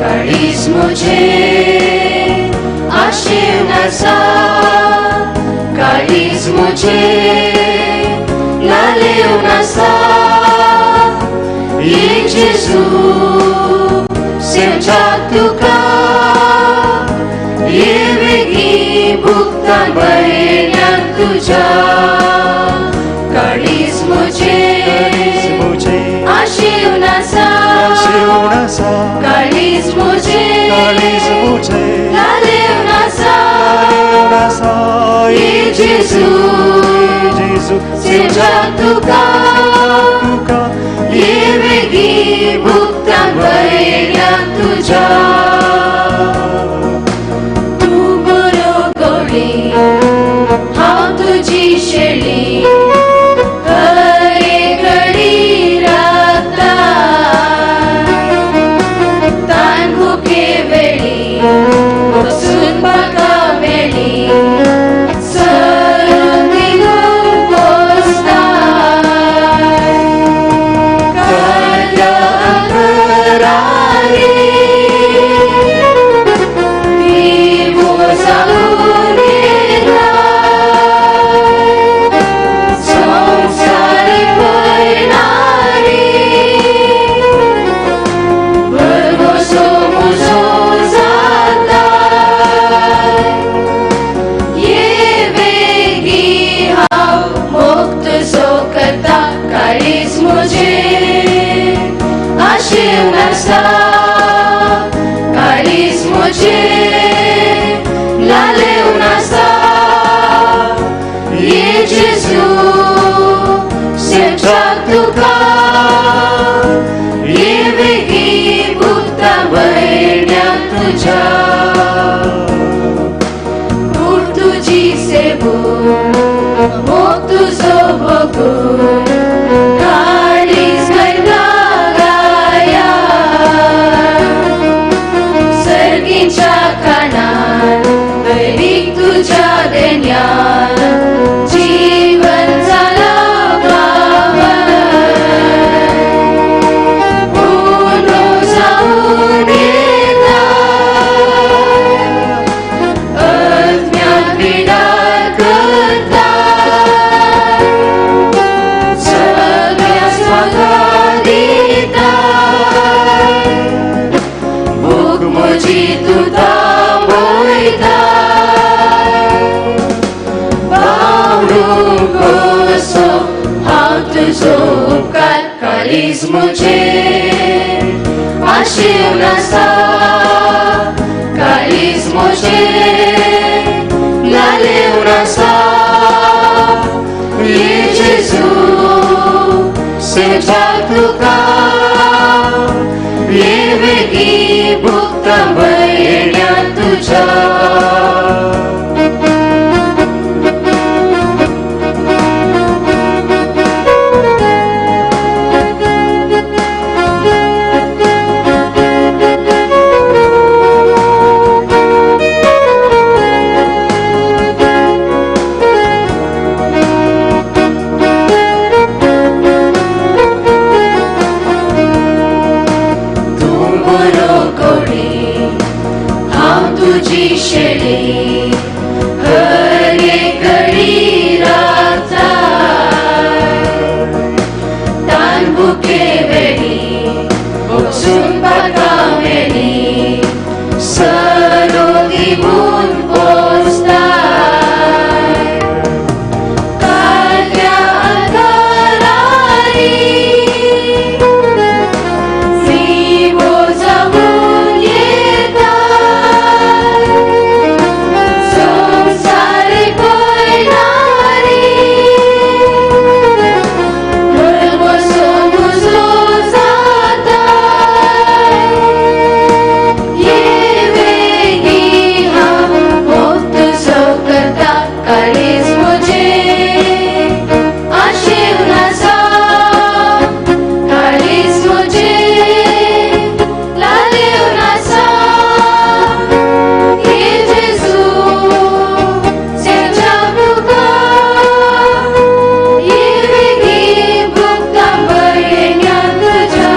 काळीज मुझे आशेवन आसा, काळीज मुझे लालेवन आसा, ये जेजू सेवच्याक तुका, ये वेगीं भुगतान बयण्याक तुज्या, काळीज मुझे आशेवन आसा, काळीज मुझे लालेवन आसा, ये जेजू सेवच्याक तुका, ये वेगीं भुगतान बयण्याक तुज्या. तूं बरो गोडी हांव तुजी शेळी, हरे घडी राखता, तान भुके वेळी वचून म्हाका मेळी, सरून दिगून पोसता, काडल्या अंतरारी देवो जावन घेता, संवसार पळणारी भरवसो म्हजो जाता, ये वेगीं हांव मुक्त सोकता, काळीज म्हजें आशेवन आसा, काळीज म्हजें लालेवन आसा, ये जेजू सेवच्याक तुका, ये वेगीं भुगतान तुझ्या कूड तुजी सेवून मोग तुजो बघून काळीज गायता गाया सर्गीच्या कानार दैवीक तुझ्या देण्यान जीवन झालं पावन उनो जाऊन येता अज्ञात विडार करता सगळ्यास म्हाका दिता भूक म्हजी तूं थांबयता बावडूंक कसो हांव तुजो उपकार काळीज म्हजें आशेवन आसा काळीज म्हजें लालेवन आसा ये जेजू सेवच्याक तुका ये वेगीं भूक थांबयल्या तुज्या. तूं बरो कोणी हांव तुजी शेळी हर एक घडी राखता तान भुके वेळी वचून म्हाका मेळी सरोगी म्हूण पोसता काळख्या अंधारारी दिवो जाऊन येता संसार पळणारी भरवसो म्हजो जाता ये वेगीं हांव मोग तुजो करता काळीज म्हजें आशेवन आसा काळीज म्हजें लालेवन आसा ये जेजू सेवच्याक तुका ये वेगीं भूक थांबयल्या तुज्या.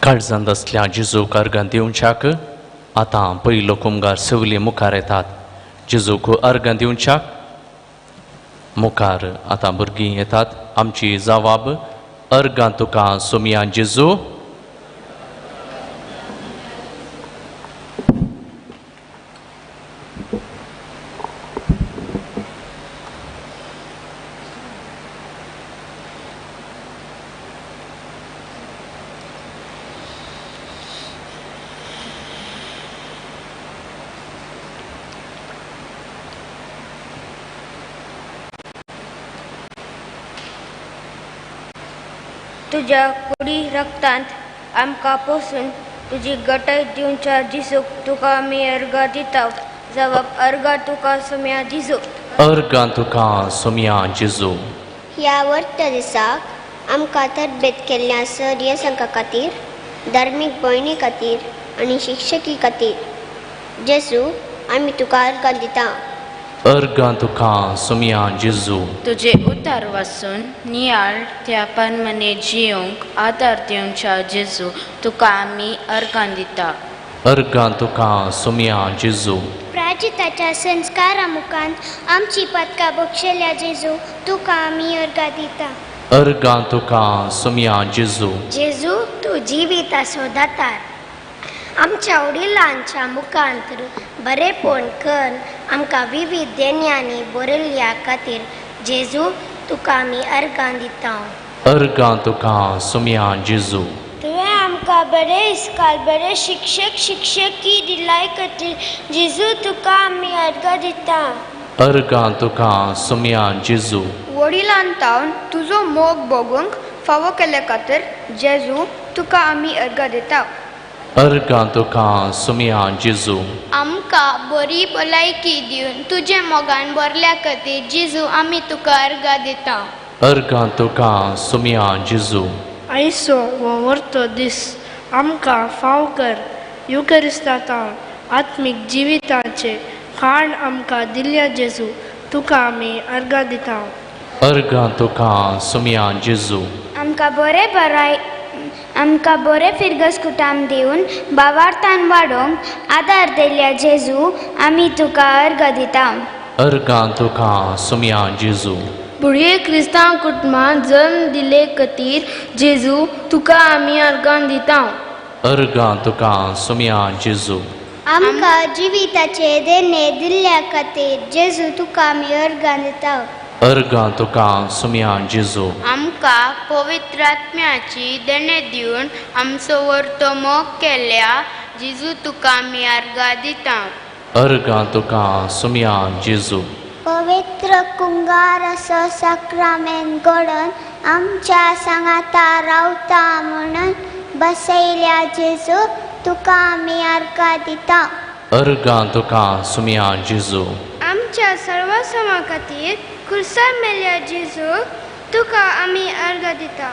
काळजांत आसल्या जेजूक अर्गां दिवच्याक आतां पयलो कुमगार सवली मुखार येतात. जेजूक अर्गां दिवच्याक मुखार आतां भुरगीं येतात. आमची जवाब अर्गां तुका सोमया जेजू. तुज्या कुडी रक्तांत आमकां पोसून तुजी गटय दिवच्या जेजूक तुका आमी अर्गां दिता. जवाब अर्गां तुका सोम्या जेजू. अर्गां तुका सोम्या जेजू. ह्या वर्त दिसाक आमकां तरबेत केल्ल्या सर येसांका खातीर, धार्मीक भयणी खातीर आनी शिक्षकी खातीर जेजू आमी तुका अर्गां दिता. अर्गां तुका सोम्या जेजू. तुजे उतार वासून नियाळ त्या परमने जियोंक आदार दिवच्या जेजू तुका आमी अर्गां दिता. अर्गां तुका सोम्या जेजू. प्राजिताच्या संस्कारा मुखांत आमची पदकां बक्षेल्या जेजू तुका आमी अर्गां दिता. अर्गां तुका सोम्या जेजू. जेजू तूं जिविताचो दातार, आमच्या वडिलांच्या मुखांत बरेपण कर आमकां विविध देण्यांनी बरयल्ल्या खातीर जेजू तुका आमी अर्गां दिता. अर्गां तुका सोम्या जेजू. तुवें आमकां बरें इस्काल, बरे शिक्षक शिक्षकी दिलाय खातीर जेजू तुका आमी अर्गां दिता. अर्गां तुका सोम्या जेजू. वडिलान तावन तुजो मोग भोगूंक फावो केल्ल्या खातीर जेजू तुका आमी अर्गां दिता. अर्गां तुका सोम्या जेजू. आमकां बरी भलायकी दिवन तुजे मोगान भरल्या खातीर जेजू आमी तुका अर्गां दिता. अर्गां तुका सोम्या जेजू. आयचो हो वर्तो दीस आमकां फाव कर युकरिस्तांत आत्मीक जिविताचें खाण आमकां दिल्या जेजू तुका आमी अर्गां दिता. अर्गां तुका सोम्या जेजू. आमकां बरें बराय आमकां बरें फिरगस कुटाम दिवन बावार्थान वाडोवंक आदार दिल्या जेजू आमी तुका अर्गां दिता. अर्गां तुका सोम्या जेजू. बुडये क्रिस्तांव कुटुंबांत जल्म दिले खातीर जेजू तुका आमी अर्गां दिता. अर्गां तुका सोम्या जेजू. आमकां जिविताचे देणे दिल्ल्या खातीर जेजू तुका आमी अर्गां दिता. अर्गां तुका सोम्या जेजू. आमकां पवित्र आत्म्याची देणे दिवन आमचो वर्तो मोग केल्या जेजू तुका आमी अर्गां दिता. अर्गां तुका सोम्या जेजू. पवित्र कुंगारसो साक्रामेंत घडोवन आमच्या सांगाता रावता म्हणून बसयल्या जेजू तुका आमी अर्गां दिता. अर्गां तुका सोम्या जेजू. आमच्या सर्वसमा खातीर खुर्सार मेल्या जेजू तुका आमी अर्गां दिता.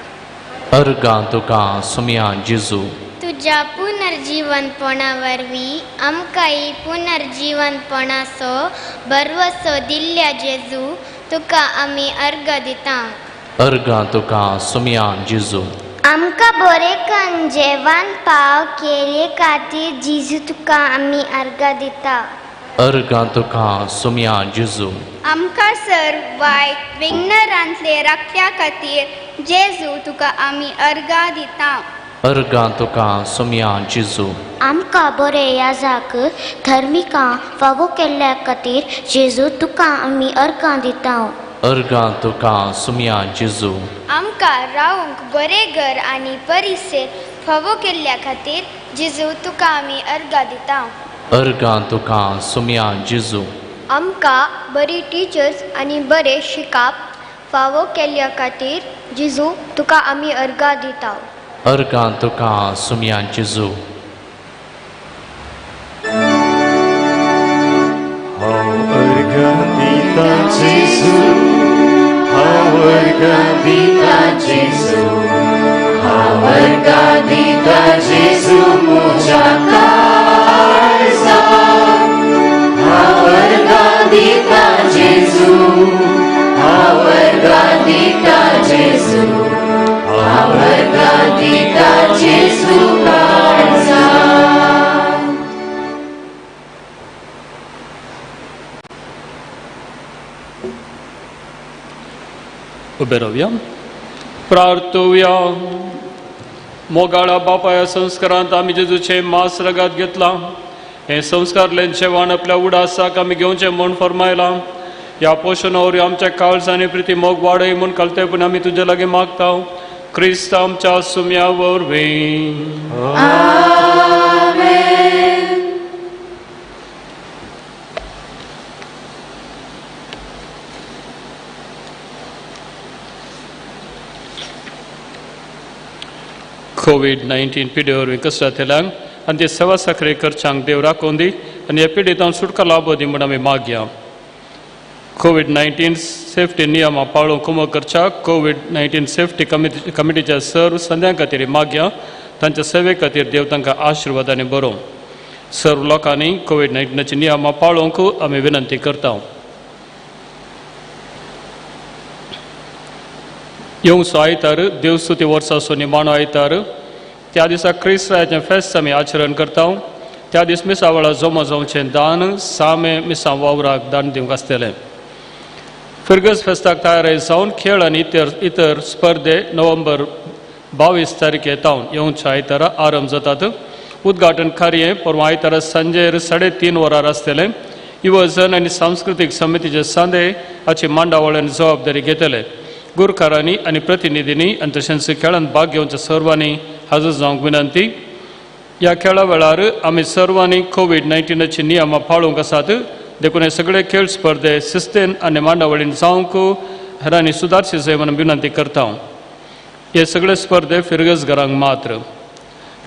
अर्गां तुका सोम्या जेजू. तुज्या पुनर्जीवनपणा वरवीं आमकांय पुनर्जीवनपणाचो भरवसो दिल्ल्या जेजू तुका आमी अर्गां दिता. अर्गां तुका सोम्या जेजू. आमकां बरें कन्न जेवण पाव केले खातीर जेजू तुका आमी अर्गां दिता. अर्गां तुका सोम्या जेजू. आमकां सर वायट विघ्नरांतले राखल्या खातीर जेजू तुका आमी अर्गां दिता. अर्गां तुका सोम्या जेजू. आमकां बरें याजाक धर्मिकां फावो केल्ल्या खातीर जेजू तुका आमी अर्गां दिता. अर्गां तुका सोम्या जेजू. आमकां रावंक बरें घर आनी परिसर फावो केल्ल्या खातीर जेजू तुका आमी अर्गां दिता. अर्गां तुका सोम्या जेजू. आमकां बरी टिचर्स आनी बरें शिकाप फावो केल्ल्या खातीर जेजू तुका आमी अर्गां दिता. अर्गां तुका सोम्या जेजू. हांव अर्गां दिता जेजू, हांव अर्गां दिता जेजू, हांव अर्गां दिता जेजू म्हज्या काळजाक. हांव अर्गां दिता जेजू, हांव अर्गां दिता जेजू, हांव अर्गां दिता जेजू काळजाक. उबे रावया, प्रार्थुया. मोगाळा बापाया संस्कारांत आमी जेजूचें मास रगात घेतलां. हें संस्कारलें जेवण आपल्या उडासाक आमी घेवचें म्हूण फर्मायलां. ह्या पोशणा वरवीं आमच्या काळजांनी प्रिती मोग वाडय म्हूण कळतेपण आमी तुजे लागीं मागता. क्रिस्त आमच्या सुम्या वरवीं. कोवीड-19 पिडे वरवीं कसरत आनी ते सेवा साखरे करच्यांक देव राखून दी आनी ह्या पिडेंत सुटका लाभो दी म्हूण आमी मागया. कोवीड-19 सेफ्टी नियमां पाळूंक कुमक करच्या कोवीड-19 सेफ्टी कमिटीच्या सर्व संद्यां खातीर मागया. तांच्या सेवे खातीर देव तांकां आशिर्वाद आनी बरोवं. सर्व लोकांनी कोवीड-19 नियमां पाळूंक आमी विनंती करता. येवचो आयतार देवस्तुती वर्साचो निमाणो आयतार, त्या दिसा क्रिस्ताचें फेस्त आमी आचरण करता. त्या दीस मिसा वेळार जमो जावचें दान सामे मिसा वावराक दान दिवंक आसतलें. फिरगज फेस्ताक तयारी जावन खेळ आनी इतर स्पर्धे नोव्हेंबर 22 तारखे तावन येवच्या आयतारा आरंभ जातात. उद्घाटन कार्य परवां आयतारा सांजेर 3:30 वरार आसतलें. युवजन आनी सांस्कृतीक समितीचे सांदे हाची मांडावळ आनी जबाबदारी घेतले. गुरकारांनी आनी प्रतिनिधींनी आनी तशेंच खेळांत भाग घेवच्या सर्वांनी हाजर जावंक विनंती. ह्या खेळा वेळार आमी सर्वांनी कोवीड-19 नियमां पाळूंक आसात, देखून हे सगळे खेळ स्पर्धे शिस्तेन आनी मांडावळीन जावंक हेरांनी सुदारचे जाय म्हणून विनंती करता. हे सगळे स्पर्धे फिरगज घरांक मात्र.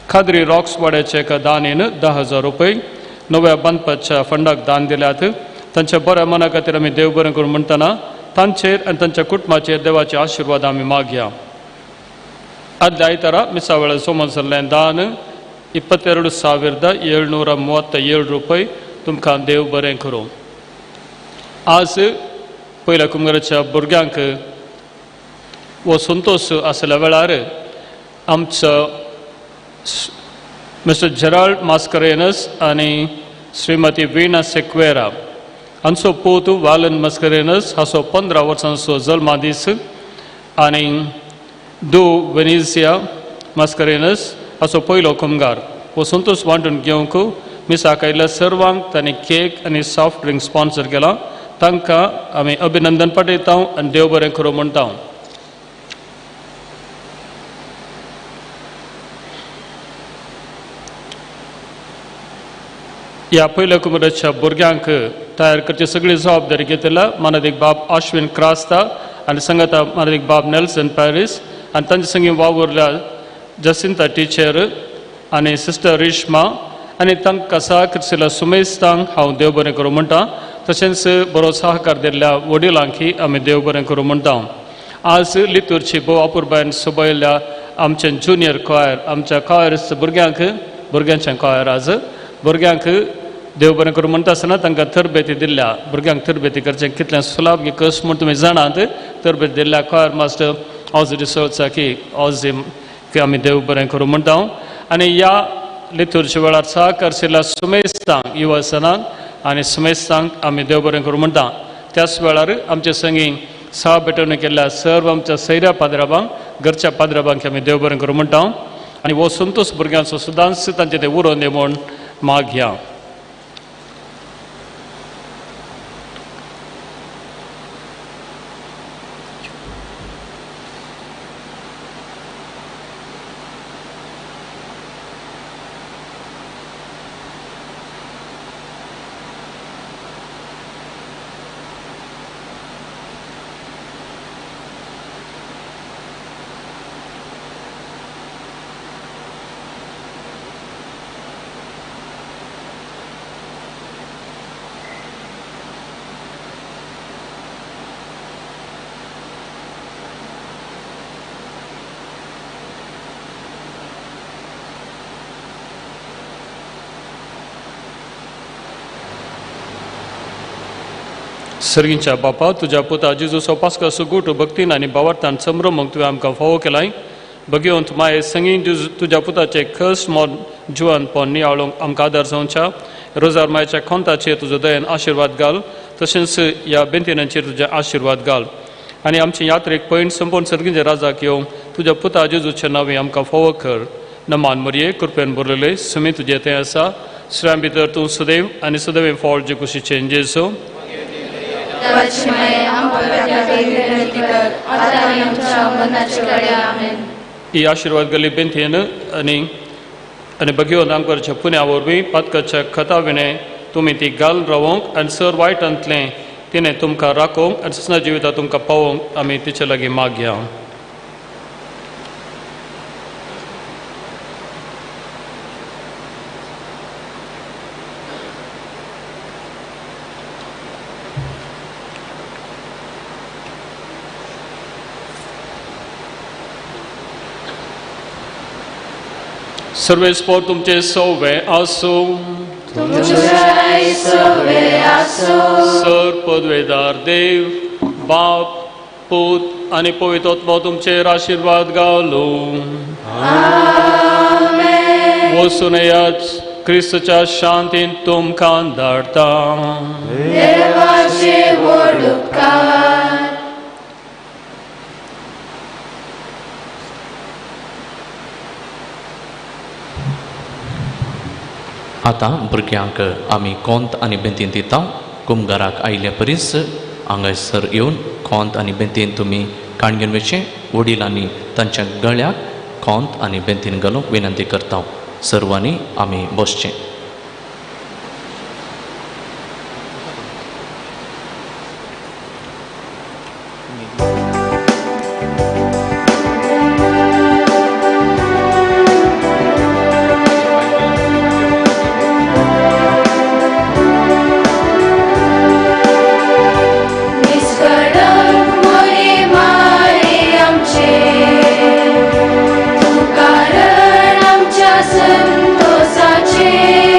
खादरी रॉक्स वाड्याच्या एका दानेन 10,000 रुपये नव्या बांदपाच्या फंडाक दान दिल्यात. तांच्या बऱ्या मना खातीर आमी देव बरें करून म्हणटना तांचेर आनी तांच्या कुटुंबाचेर देवाचे आशिर्वाद आमी मागया. आदल्या आयतारा मिसा वेळार जमा जाल्लें दान 22,737 रुपये. तुमकां देव बरें करूं. आज पयल्या कुमगराच्या भुरग्यांक हो संतोश आसल्या वेळार आमचो मिस्टर जेराल्ड मास्करेनस आनी श्रीमती वीणा सेक्वेरा हांचो पूत वालन मस्करेनस हाचो 15 वर्सांचो जल्मा दीस आनी दू वेनिसिया मस्करेनस हाचो पयलो कुमगार. हो संतोश वांटून घेवंक मिसाक आयिल्ल्या सर्वांक तांणी केक आनी सॉफ्ट ड्रिंक स्पॉन्सर केला. तांकां आमी अभिनंदन पाठयता आनी देव बरें करूं म्हणटा. ह्या पयल्या कुमराच्या भुरग्यांक तयार करची सगळी जबाबदारी घेतल्या मानादीक बाब आश्विन क्रास्ता आनी संगता मानादीक बाब नेल्सन पॅरीस आनी तांचे संगी वावुरल्या जसिंता टिचर आनी सिस्टर रिश्मा आनी तांकां सहकर्शिल्ल्या सुमेस्तांक हांव देव बरें करूं म्हणटा. तशेंच बरो सहकार दिल्ल्या वडिलांकय आमी देव बरें करूं म्हणटा. आज लितूरची भोव अपुरबायन सोबयल्ल्या आमचे ज्युनियर कॉयर आमच्या कॉयर भुरग्यांक भुरग्यांचें कॉयर आज भुरग्यांक देव बरें करूं म्हणटा आसतना तांकां तरबेती दिल्ल्या भुरग्यांक तरबेती करचें कितलें सुलाभ कस म्हूण तुमी जाणात. तरबेती दिल्ल्या कॉयर मास्टर ऑज डिसोचा की ऑज की आमी देव बरें करूं म्हणटा. आनी ह्या लितूरच्या वेळार सहकर्शिल्ल्या सुमेस्तांक युवसनांक आनी सुमेस्तांक आमी देव बरें करूं म्हणटा. त्याच वेळार आमचे संगी सहा भेटवणी केल्ल्या सर्व आमच्या सैऱ्या पाद्राबांक घरच्या पाद्राबांक आमी देव बरें करूं म्हणटा. आनी हो संतोश भुरग्यांचो सुदांच तांचे ते उरोवन दी म्हूण मागया. सर्गींच्या बापा, तुज्या पुता जेजूचो पास्का सुगूट भक्तीन आनी भावार्थान संभ्रमूंक तुवें आमकां फावो केलाय. भगवंत माये संगी तुज्या पुताचे खस मोन जिवनपण नियाळूंक आमकां आदार जावच्या. रोजार मायच्या खोंताचेर तुजो दयेन आशिर्वाद घाल, तशेंच ह्या बेंतिनांचेर तुजे आशिर्वाद घाल आनी आमचे यात्रेक पयण संपूर्ण सर्गींच्या राजाक येवंक तुज्या पुता जेजूचे नांवे आमकां फावो कर. नमान मरये कृपेन भरलेले सुमी तुजें तें आसा. श्रां भितर तूं सदैव आनी सदैव फॉळ जे कुशीचें जेजू ही आशिर्वाद गल्ली बेंथेन आनी आनी भगवंत आमकां पुण्या वरवीं पातकाच्या खता विणें तुमी ती घाल रावोंक आनी सर वायटांतलें तिणें तुमकां राखोवंक आनी ससना जिविता तुमकां पावोवंक आमी तिचे लागीं मागया. सर्वेस्पोर तुमचे सवे आसूं. तुमच्याय सवे आसूं. सर पदवेदार देव बाप पूत आनी पवित्र आत्मो तुमचेर आशिर्वाद घालूं. वचून येयात, क्रिस्तच्या शांतीन तुमकां धाडटा. देवाचे व्हड उपकार. आतां भुरग्यांक आमी कोंत आनी बेंतीन दिता. कुमगाराक आयिल्ले परीस हांगासर येवन कोंत आनी बेंतीन तुमी काण घेवन वचचें. वडिलांनी तांच्या गळ्याक कोंत आनी बेंतीन घालूंक विनंती करता. सर्वांनी आमी बसचें. निस्कळंक मोरी मारी आमचे, तूं कारण आमच्या संतोसाचे.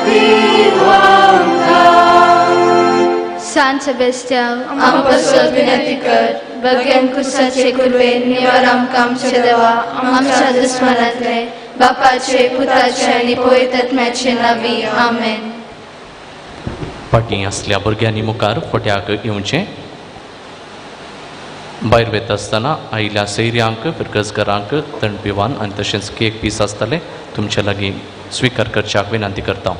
दीव आमकां. सांत सेबेस्त्यांव, आमकां पासत विनंती कर. भग्यान कुसाचे कुरवेन निवार आमकां आमच्या देवा, आमच्या दुस्मानांतले, बापाचे, पुताचे आनी पवित्र आत्म्याचे नांवी. आमेन. फाटीं आसल्या भुरग्यांनी मुखार फोट्याक येवचें. भायर वता आसतना आयिल्ल्या सैऱ्यांक, फिरगजगरांक थंड पिवान आनी तशेंच केक पीस आसतले तुमचे लागीं स्विकार करच्याक विनंती करता.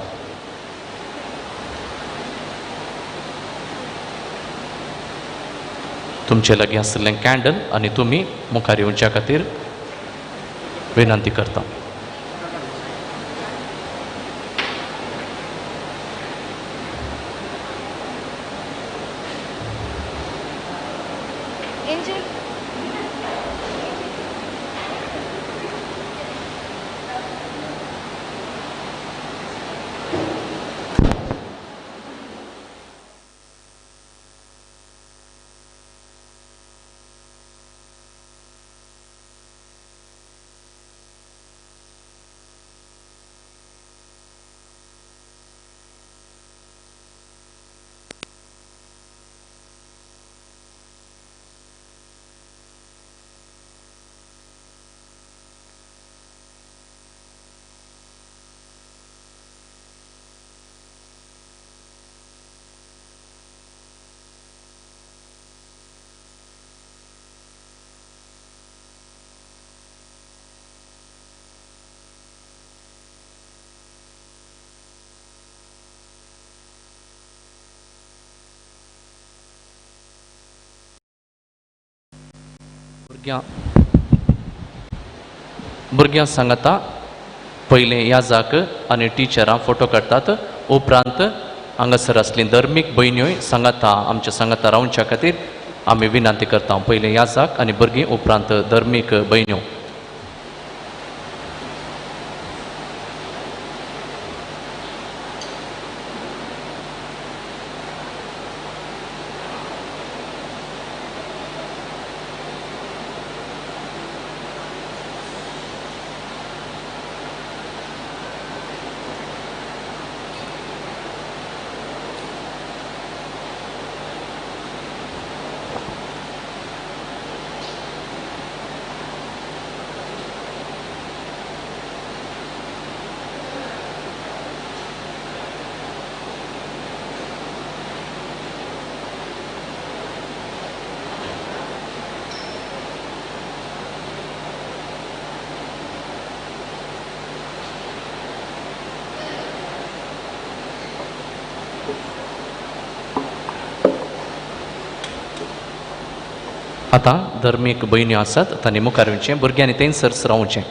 तुमचे लागीं आशिल्लें कॅन्डल आनी तुमी मुखार येवच्या खातीर विनंती करता. भुरग्यां सांगता पयलें याजाक आनी टिचरां फोटो काडटात. उपरांत हांगासर आसलीं धर्मीक भयण्योय सांगाता आमच्या सांगाता रावच्या खातीर आमी विनंती करता. पयलें याजाक आनी भुरगीं, उपरांत धर्मीक भयण्यो. आतां धर्मीक भयण्यो आसात तांणी मुखार येवचें, भुरग्यांनी थंयसर रावचें.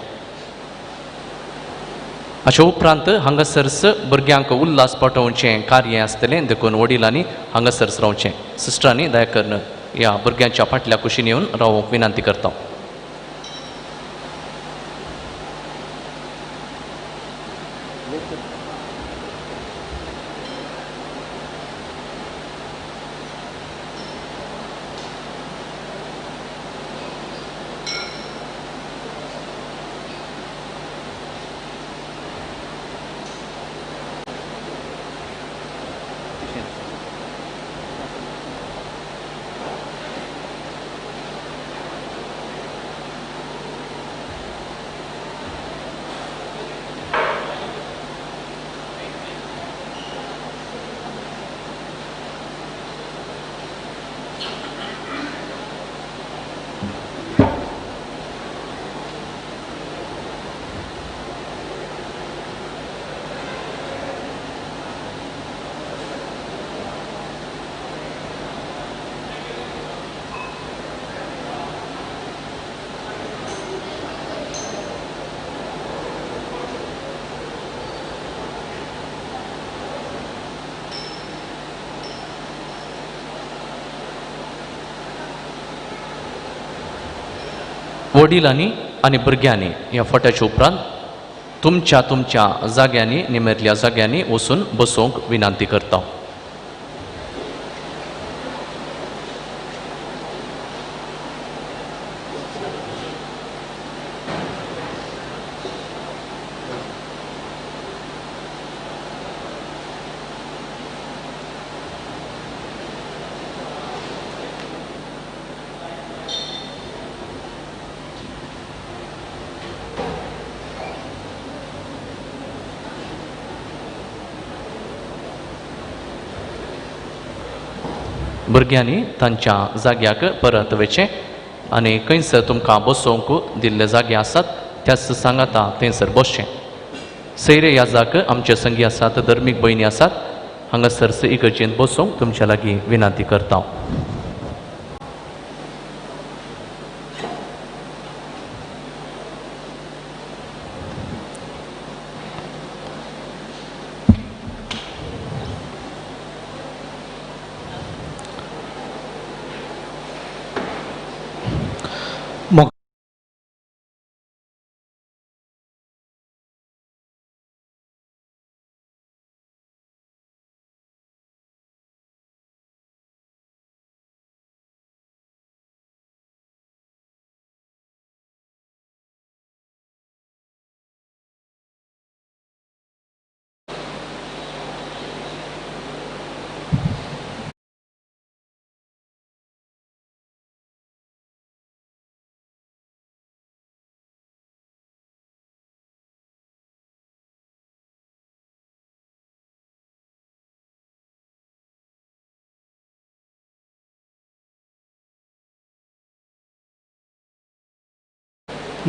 अशें उपरांत हांगासर भुरग्यांक उल्हास पाठोवचें कार्य आसतलें, देखून वडिलांनी हांगासर रावचें. सिस्टरांनी दया करून ह्या भुरग्यांच्या फाटल्या कुशीन येवन रावूंक विनंती करता. वडिलांनी आनी भुरग्यांनी ह्या फोट्याच्या उपरांत तुमच्या तुमच्या जाग्यांनी निमेरल्या जाग्यांनी वचून बसोवंक विनंती करता. भुरग्यांनी तांच्या जाग्याक परत वचचें आनी खंयसर तुमकां बसोवंक दिल्ले जागे आसात त्याच सांगाता थंयसर बसचें. सैरे याजाक आमचे संगी आसात, धर्मीक भयणी आसात, हांगासर इगर्जेंत बसोवंक तुमच्या लागीं विनंती करता.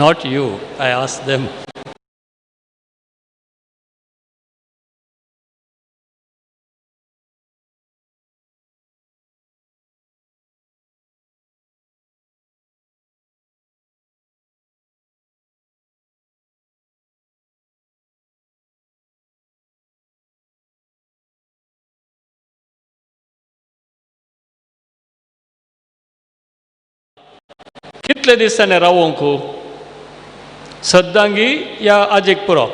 Not you, I asked them. कितले दिसांनी रावोंक सद्दांगी या आजेक पुरो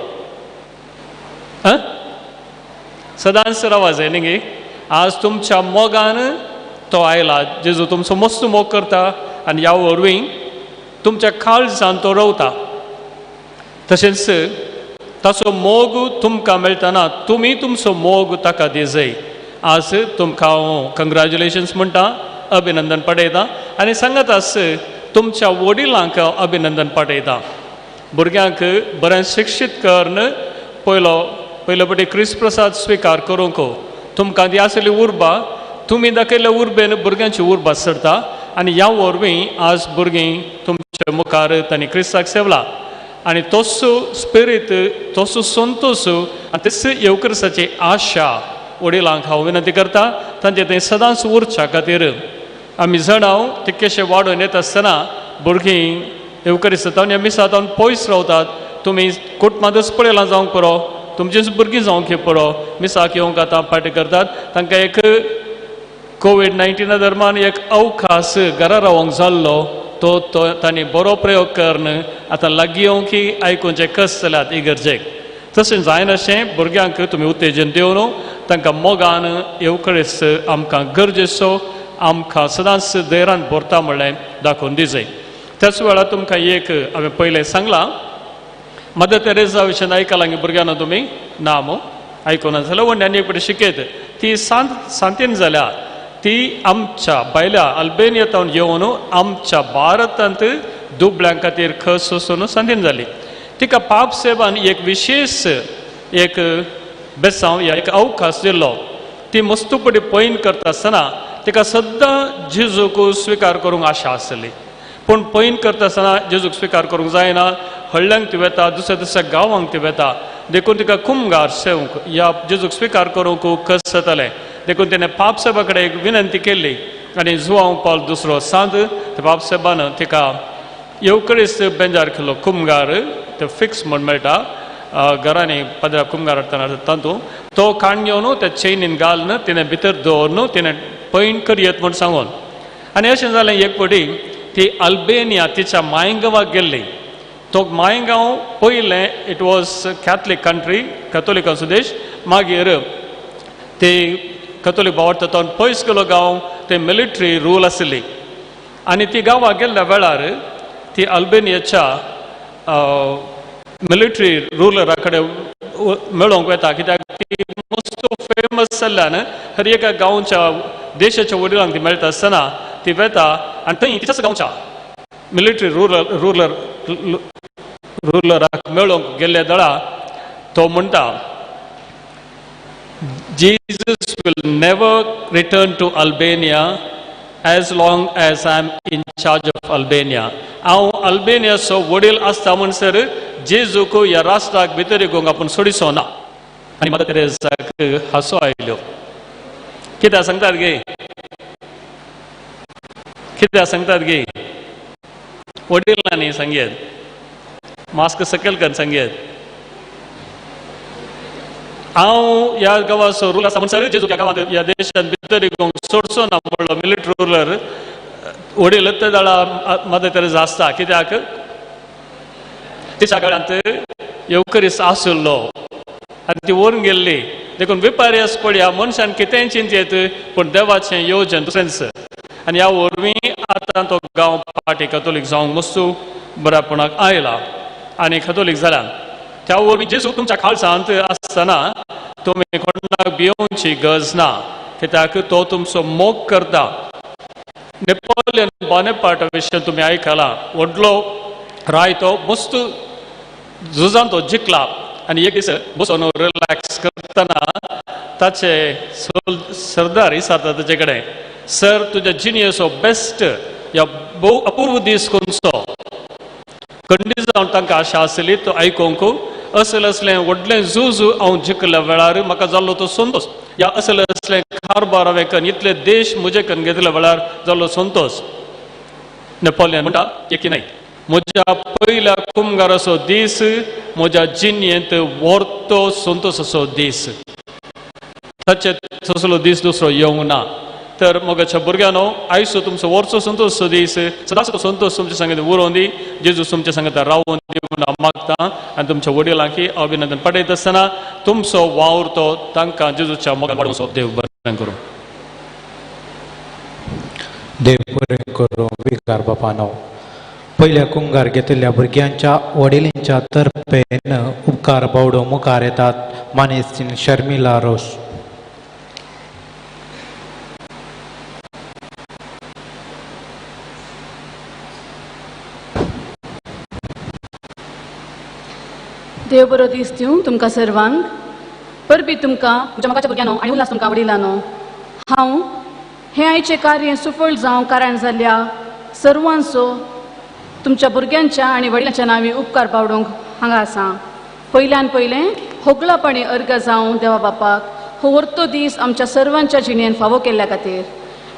सदांच रावा जाय न्ही. आज तुमच्या मोगान तो आयला. जेजू तुमचो मस्त मोग करता आनी ह्या वरवीं तुमच्या काळजान तो रावता. तशेंच ताचो मोग तुमकां मेळटना तुमी तुमचो मोग ताका दिजय. आज तुमकां हांव कंग्रेच्युलेशन्स म्हणटा, अभिनंदन पाठयता आनी सांगत आस तुमच्या वडिलांक हांव अभिनंदन पाठयता. भुरग्यांक बरें शिक्षीत करून पयलो पयले पटी क्रिस्त प्रसाद स्विकार करूंक तुमकां ती आसली उर्बा तुमी दाखयल्ल्या उर्बेन भुरग्यांची उर्बा सरता आनी ह्या वरवीं आज भुरगीं तुमच्या मुखार तांणी क्रिस्ताक सेवला आनी तोच स्पिरीत तोच संतोश आनी तेच येवक्रिस्ताची आशा वडिलांक हांव विनंती करता तांचे थंय सदांच उरच्या खातीर. आमी जाणां तितकेशे वाडोवन येता आसतना भुरगीं येवक्रिस्तान ह्या मिसांत पयस रावतात. तुमी कुटुंबांतच पळयलां जावंक पुरो, तुमचीच भुरगीं जावंक पुरो मिसाक येवंक आतां पार्टी करतात. तांकां एक कोवीड-19 दरम्यान एक अवकाश घरा रावंक जाल्लो तो तो तांणी बरो प्रयोग करून आतां लागीं येवंक आयकुचे कस जाल्यात इगर्जेक. तशें जायनाशें भुरग्यांक तुमी उत्तेजन दिवन तांकां मोगान येवक्रिस्त आमकां गरजेचो आमकां सदांच धैर्यान भरता म्हणलें दाखोवन दिजय. त्याच वेळार तुमकां एक हांवें पयलें सांगलां मदर तेरेजा विशयान आयकलां गे भुरग्यांनो तुमी ना मू आयकुना जाल्यार व्हडली आनी एक फावटी शिकयत. ती सांतीन जाल्या ती आमच्या भायल्या अल्बेनिया तावन येवन आमच्या भारतांत दुबळ्यां खातीर खस सोसून सांतीन जाली. तिका पाप सेवान एक विशेश एक बेसांव या एक अवकाश दिल्लो. ती मस्तुपटी पयन करता आसतना तिका सद्दां जेजूक स्विकार करूंक आशा आसली. पूण पयन करता आसतना जेजूक स्विकार करूंक जायना, हळ्ळ्यांक ती वेता, दुसऱ्या दुसऱ्या गांवांक ती वेता. देखून तिका कुमगार सेवंक या जेजूक स्विकार करूंक कस जातालें. देखून तिणें पापसाहेबा कडेन एक विनंती केली आनी जुवांव पावल दुसरो सांत त्या पापसाहेबान तिका येवकळीस बेंजार केलो. कुमगार ते फिक्स म्हण मेळटा घरांनी पदरा कुमगार हाडटना तातूंत तो काण घेवन त्या चेनीन घालून तिणें भितर दवरून तिणें पैण करयत म्हूण सांगून. आनी अशें जालें एक फावटी ती अल्बेनिया तिच्या मायंगांवाक गेल्ली. तो मायंगांव पयलें it was Catholic country, कथोलिकांचो देश. मागीर ते कथोलीक भावार्थ तो पयस गेलो गांव, ते मिलिटरी रूल आशिल्ली. आनी ती गांवाक गेल्ल्या वेळार ती अल्बेनियाच्या मिलिटरी रुलरा कडेन मेळोवंक वता कित्याक ती मस्त फेमस जाल्ल्यान हर एका गांवच्या देशाच्या वडिलांक ती मेळटा आसतना ती वता आनी थंय तिच्याच गांवच्या मिलिटरी रुलराक मेळोवंक गेल्ल्या दळा तो म्हणटा, Jesus will never return to Albania as long as I am in charge of Albania. हांव अल्बेनियाचो वडील आसता म्हणसर जेजूक ह्या राष्ट्राक भितर येवंक आपूण सोडिचो ना. आनी मदर तेरेजाक हांसो आयल्यो. कित्याक सांगतात गे, कित्याक सांगतात गे? वडिलांनी सांगयत, मास्क सकयल कर सांगयत, हांव ह्या गांवाचो रुलर आसा म्हणसर जेजू ह्या गांवांत ह्या देशांत भितर येवंक सोडचो ना म्हणलो मिलिटरी रुलर. वडील ते जाणा मदर तेरेजा आसता, कित्याक तिच्या काळांत येवकरीस आशिल्लो आनी ती व्हरून गेल्ली. देखून विपार्यास पळया मनशान कितेंय चिंतयेत पूण देवाचें येवजण दुसरेंच. आनी ह्या वरवीं आतां तो गांव फाटी कथोलीक जावंक मस्तू बऱ्यापणाक आयला आनी कथोलीक जाला. त्या वरवीं जेजू तुमच्या काळजांत आसतना तुमी कोणाक भियोवची गरज ना, कित्याक तो तुमचो मोग करता. नेपोलियन बोनापार्टा विशय तुमी आयकला, व्हडलो राय तो मस्त झुजान तो जिखला आनी एक दीस बसून रिलॅक्स करतना ताचे सरदार विचारता ताचे कडेन, सर तुज्या जिणेचो बेस्ट या भोव अपूर्व दीस खंयचो? खंडीत जावन तांकां आशा आसली तो आयकूंक असलें असलें व्हडलें झूज हांव जिखल्या वेळार म्हाका जाल्लो तो संतोश, या असलें असलें कारबार हांवें कन्न इतले देश म्हजे कन्न घेतल्या वेळार जाल्लो संतोश. नेपोलियन म्हणटा एकी न्हय, म्हज्या पयल्या कुमगाराचो दीस म्हज्या जिणेंत व्हरतो संतोशाचो दीस, ताचे तसलो दीस दुसरो येवंक ना. तर मोगाच्या भुरग्यांनो, आयचो तुमचो वर्सो संतोश दीस सदांच तो संतोश तुमच्या सांगत उरोवन दी, जेजू तुमच्या सांगता रावोन दी म्हूण हांव मागता. आनी तुमच्या वडिलांकी अभिनंदन पडयत आसतना तुमचो वावर तो तांकां जेजूच्या मोगान वाडोवचो. देव बरें करूं. देव बरें करूं विकार बापानो. पयल्या कुंगार घेतिल्ल्या भुरग्यांच्या वडिलांच्या तर्फेन उपकार बावडो मुखार येतात मानेस्तीन शर्मिला रोस. देव बरो दीस दिवं तुमकां सर्वांक. परबी तुमकां म्हज्या मोगाच्या भुरग्यांनो आनी उल्हास तुमकां वडिलांनो. हांव हें आयचें कार्य सुफळ जावं कारण जाल्ल्या सर्वांचो तुमच्या भुरग्यांच्या आनी वडिलांच्या नांवी उपकार पावडूंक हांगा आसा. पयल्यान पयलें होगळापणी अर्घ जावं देवा बापाक हो वर्तो दीस आमच्या सर्वांच्या जिणेन फावो केल्ल्या खातीर.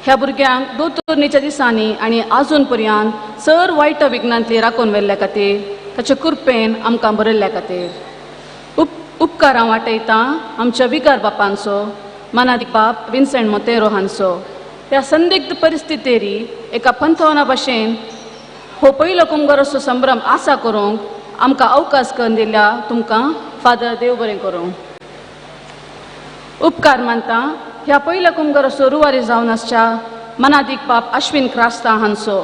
ह्या भुरग्यांक दोतोरणीच्या दिसांनी आनी आजून पर्यंत चड वायट विघ्नांतली राखून व्हेल्ल्या खातीर ताचे कृपेन आमकां बरयल्ल्या खातीर उपकारां वाटयता आमच्या विगार बापांचो, मनादीक बाप विन्सेंट मोतेरो हांचो. ह्या संदिग्ध परिस्थितीरी एका पंथवना भाशेन हो पयलो कुमगाराचो संभ्रम आसा करूंक आमकां अवकाश करून दिल्या तुमकां फादर देव बरें करूं. उपकार मानता ह्या पयल्या कुमगाराचो रुवारी जावन आसच्या मनादीक बाप अश्विन क्रास्ता हांचो.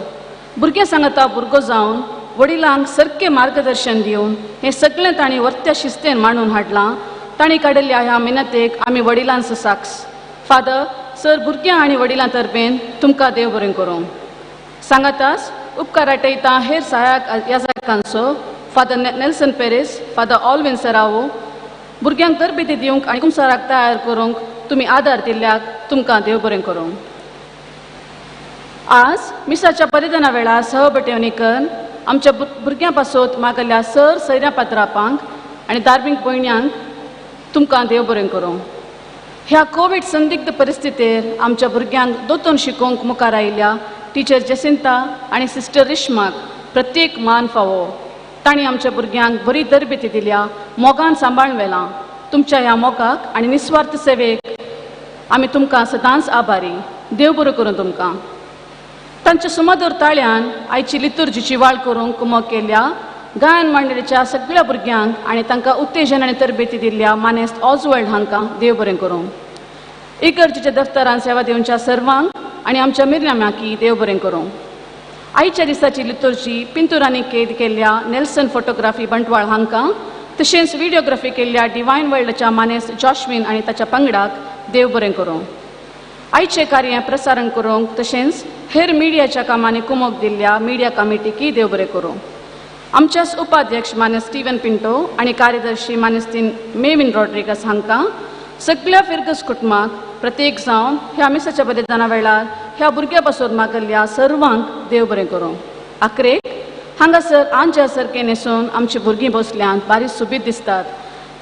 भुरगें सांगता भुरगो जावन वडिलांक सारकें मार्गदर्शन दिवन हें सगळें तांणी वर्त्या शिस्तेन मांडून हाडलां. तांणी काडिल्ल्या ह्या मिनतेक आमी वडिलांचो साक्ष. फादर सर भुरग्यां आनी वडिलां तर्फेन तुमकां देव बरें करूं. सांगातास उपकार आटयता हेर सहायक याजकांचो father Nelson Peres, father Alvin Serrao. भुरग्यांक तरबेती दिवंक आनी कुमसाराक तयार करूंक तुमी आदार दिल्ल्याक तुमकां देव बरें करूं. आज मिसाच्या परिधाना वेळार सहबटेवणी करून आमच्या भुरग्यां पासत मागल्या सर सैऱ्या पात्रापांक आनी धार्मीक भयण्यांक तुमकां देव बरें करूं. ह्या कोवीड संदिग्ध परिस्थितीर आमच्या भुरग्यांक दोतोन शिकोवंक मुखार आयिल्ल्या टिचर जेसिंता आनी सिस्टर रिश्माक प्रत्येक मान फावो. तांणी आमच्या भुरग्यांक बरी तरबेती दिल्या, मोगान सांबाळून व्हेलां. तुमच्या ह्या मोगाक आनी निस्वार्थ सेवेक आमी तुमकां सदांच आभारी. देव बरो करूं तुमकां. तांच्या सुमधूर ताळ्यान आयची लितुर्जीची वाळ करूंक कुमक केल्या गायन मंडळीच्या सगळ्या भुरग्यांक आनी तांकां उत्तेजन आनी तरबेती दिल्ल्या मानेस्त ऑजवर्ल्ड हांकां देव बरें करूं. इगर्जेच्या दफ्तरान सेवा दिवच्या सर्वांक आनी आमच्या मिरयामाकी देव बरें करूं. आयच्या दिसाची लितुर्जी पिंतुरांनी कैद केल्ल्या नेल्सन फोटोग्राफी बंटवाळ हांकां तशेंच व्हिडियोग्राफी केल्ल्या डिवायन वर्ल्डाच्या मानेस्त जॉश्विन आनी ताच्या पंगडाक देव बरें करूं. आयचें कार्य प्रसारण करूंक तशेंच हेर मिडियाच्या कामांनी कुमक दिल्ल्या मिडिया कमिटीकय देव बरें करूं. आमच्याच उपाध्यक्ष मानेस्त स्टीवन पिंटो आनी कार्यदर्शी मानेस्तीन मेविन रॉड्रिगस हांकां सगळ्या फिरगस कुटुंबाक प्रत्येक जावन ह्या मिसाच्या बलिदाना वेळार ह्या भुरग्यां पासून मागल्ल्या सर्वांक देव बरें करूं. आखरेक हांगासर आमच्या सारकें न्हेसून आमची भुरगीं बसल्यांत बारीक सोबीत दिसतात.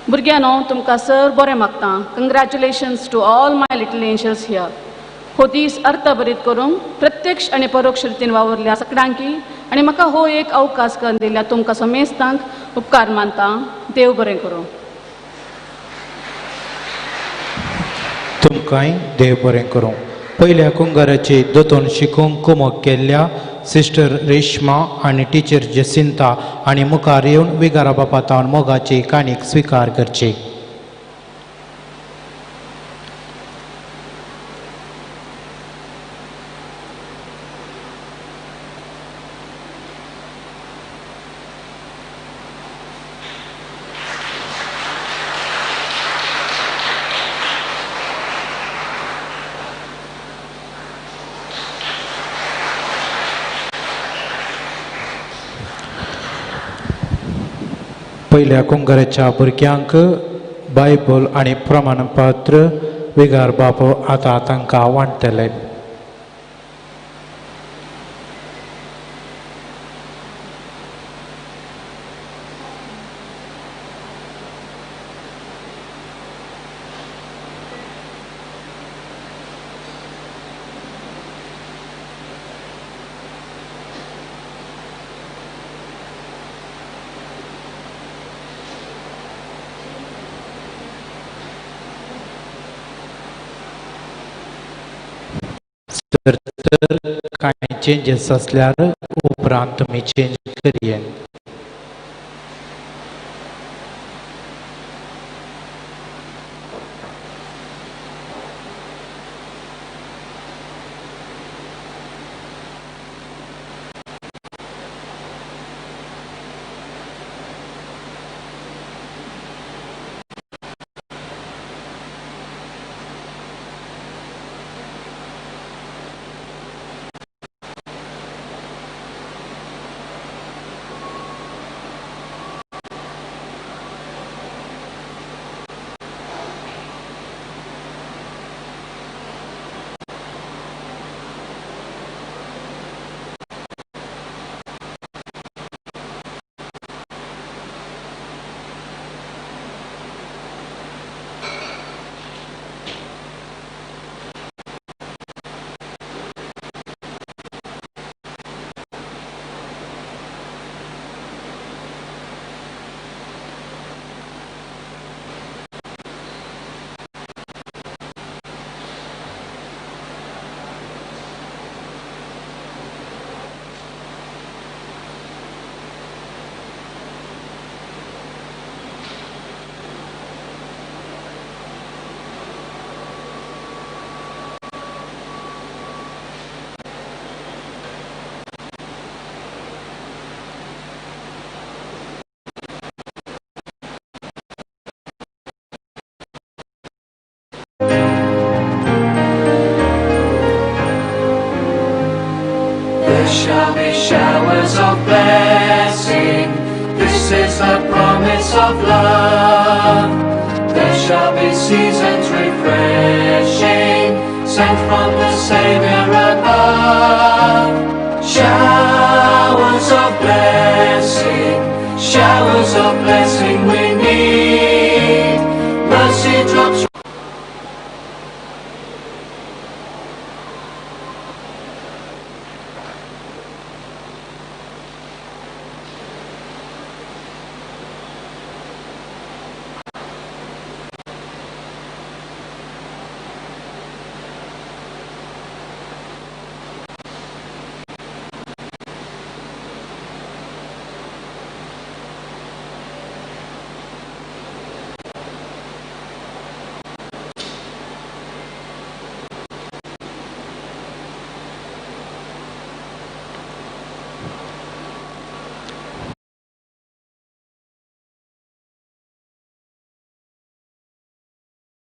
भुरग्यांनो तुमकां सर बरें मागता. Congratulations to all my little angels here. हो दीस अर्थभरीत करूंक प्रत्यक्ष आनी परोक्ष रितीन वावुरल्या सगळ्यांकी आनी म्हाका हो एक अवकाश करून दिल्या तुमकां समेस्तांक उपकार मानता. देव बरें करूं. तुमकांय देव बरें करूं. पयल्या कुंगाराची दोतोन शिकूंक कुमक केल्ल्या सिस्टर रेश्मा आनी टिचर जसिंता आनी मुखार येवन विगारा बापातावन मोगाची काणीक स्विकार करची. पयल्या कुंगाराच्या भुरग्यांक बायबल आनी प्रमाणपत्र विगार बापू आतां तांकां वांट्टले. तर कांय चेंजीस आसल्यार उपरांत तुमी change करयेन. Shall be showers of blessing. This is the promise of love. There shall be seasons refreshing, sent from the Savior above. Showers of blessing, showers of blessing we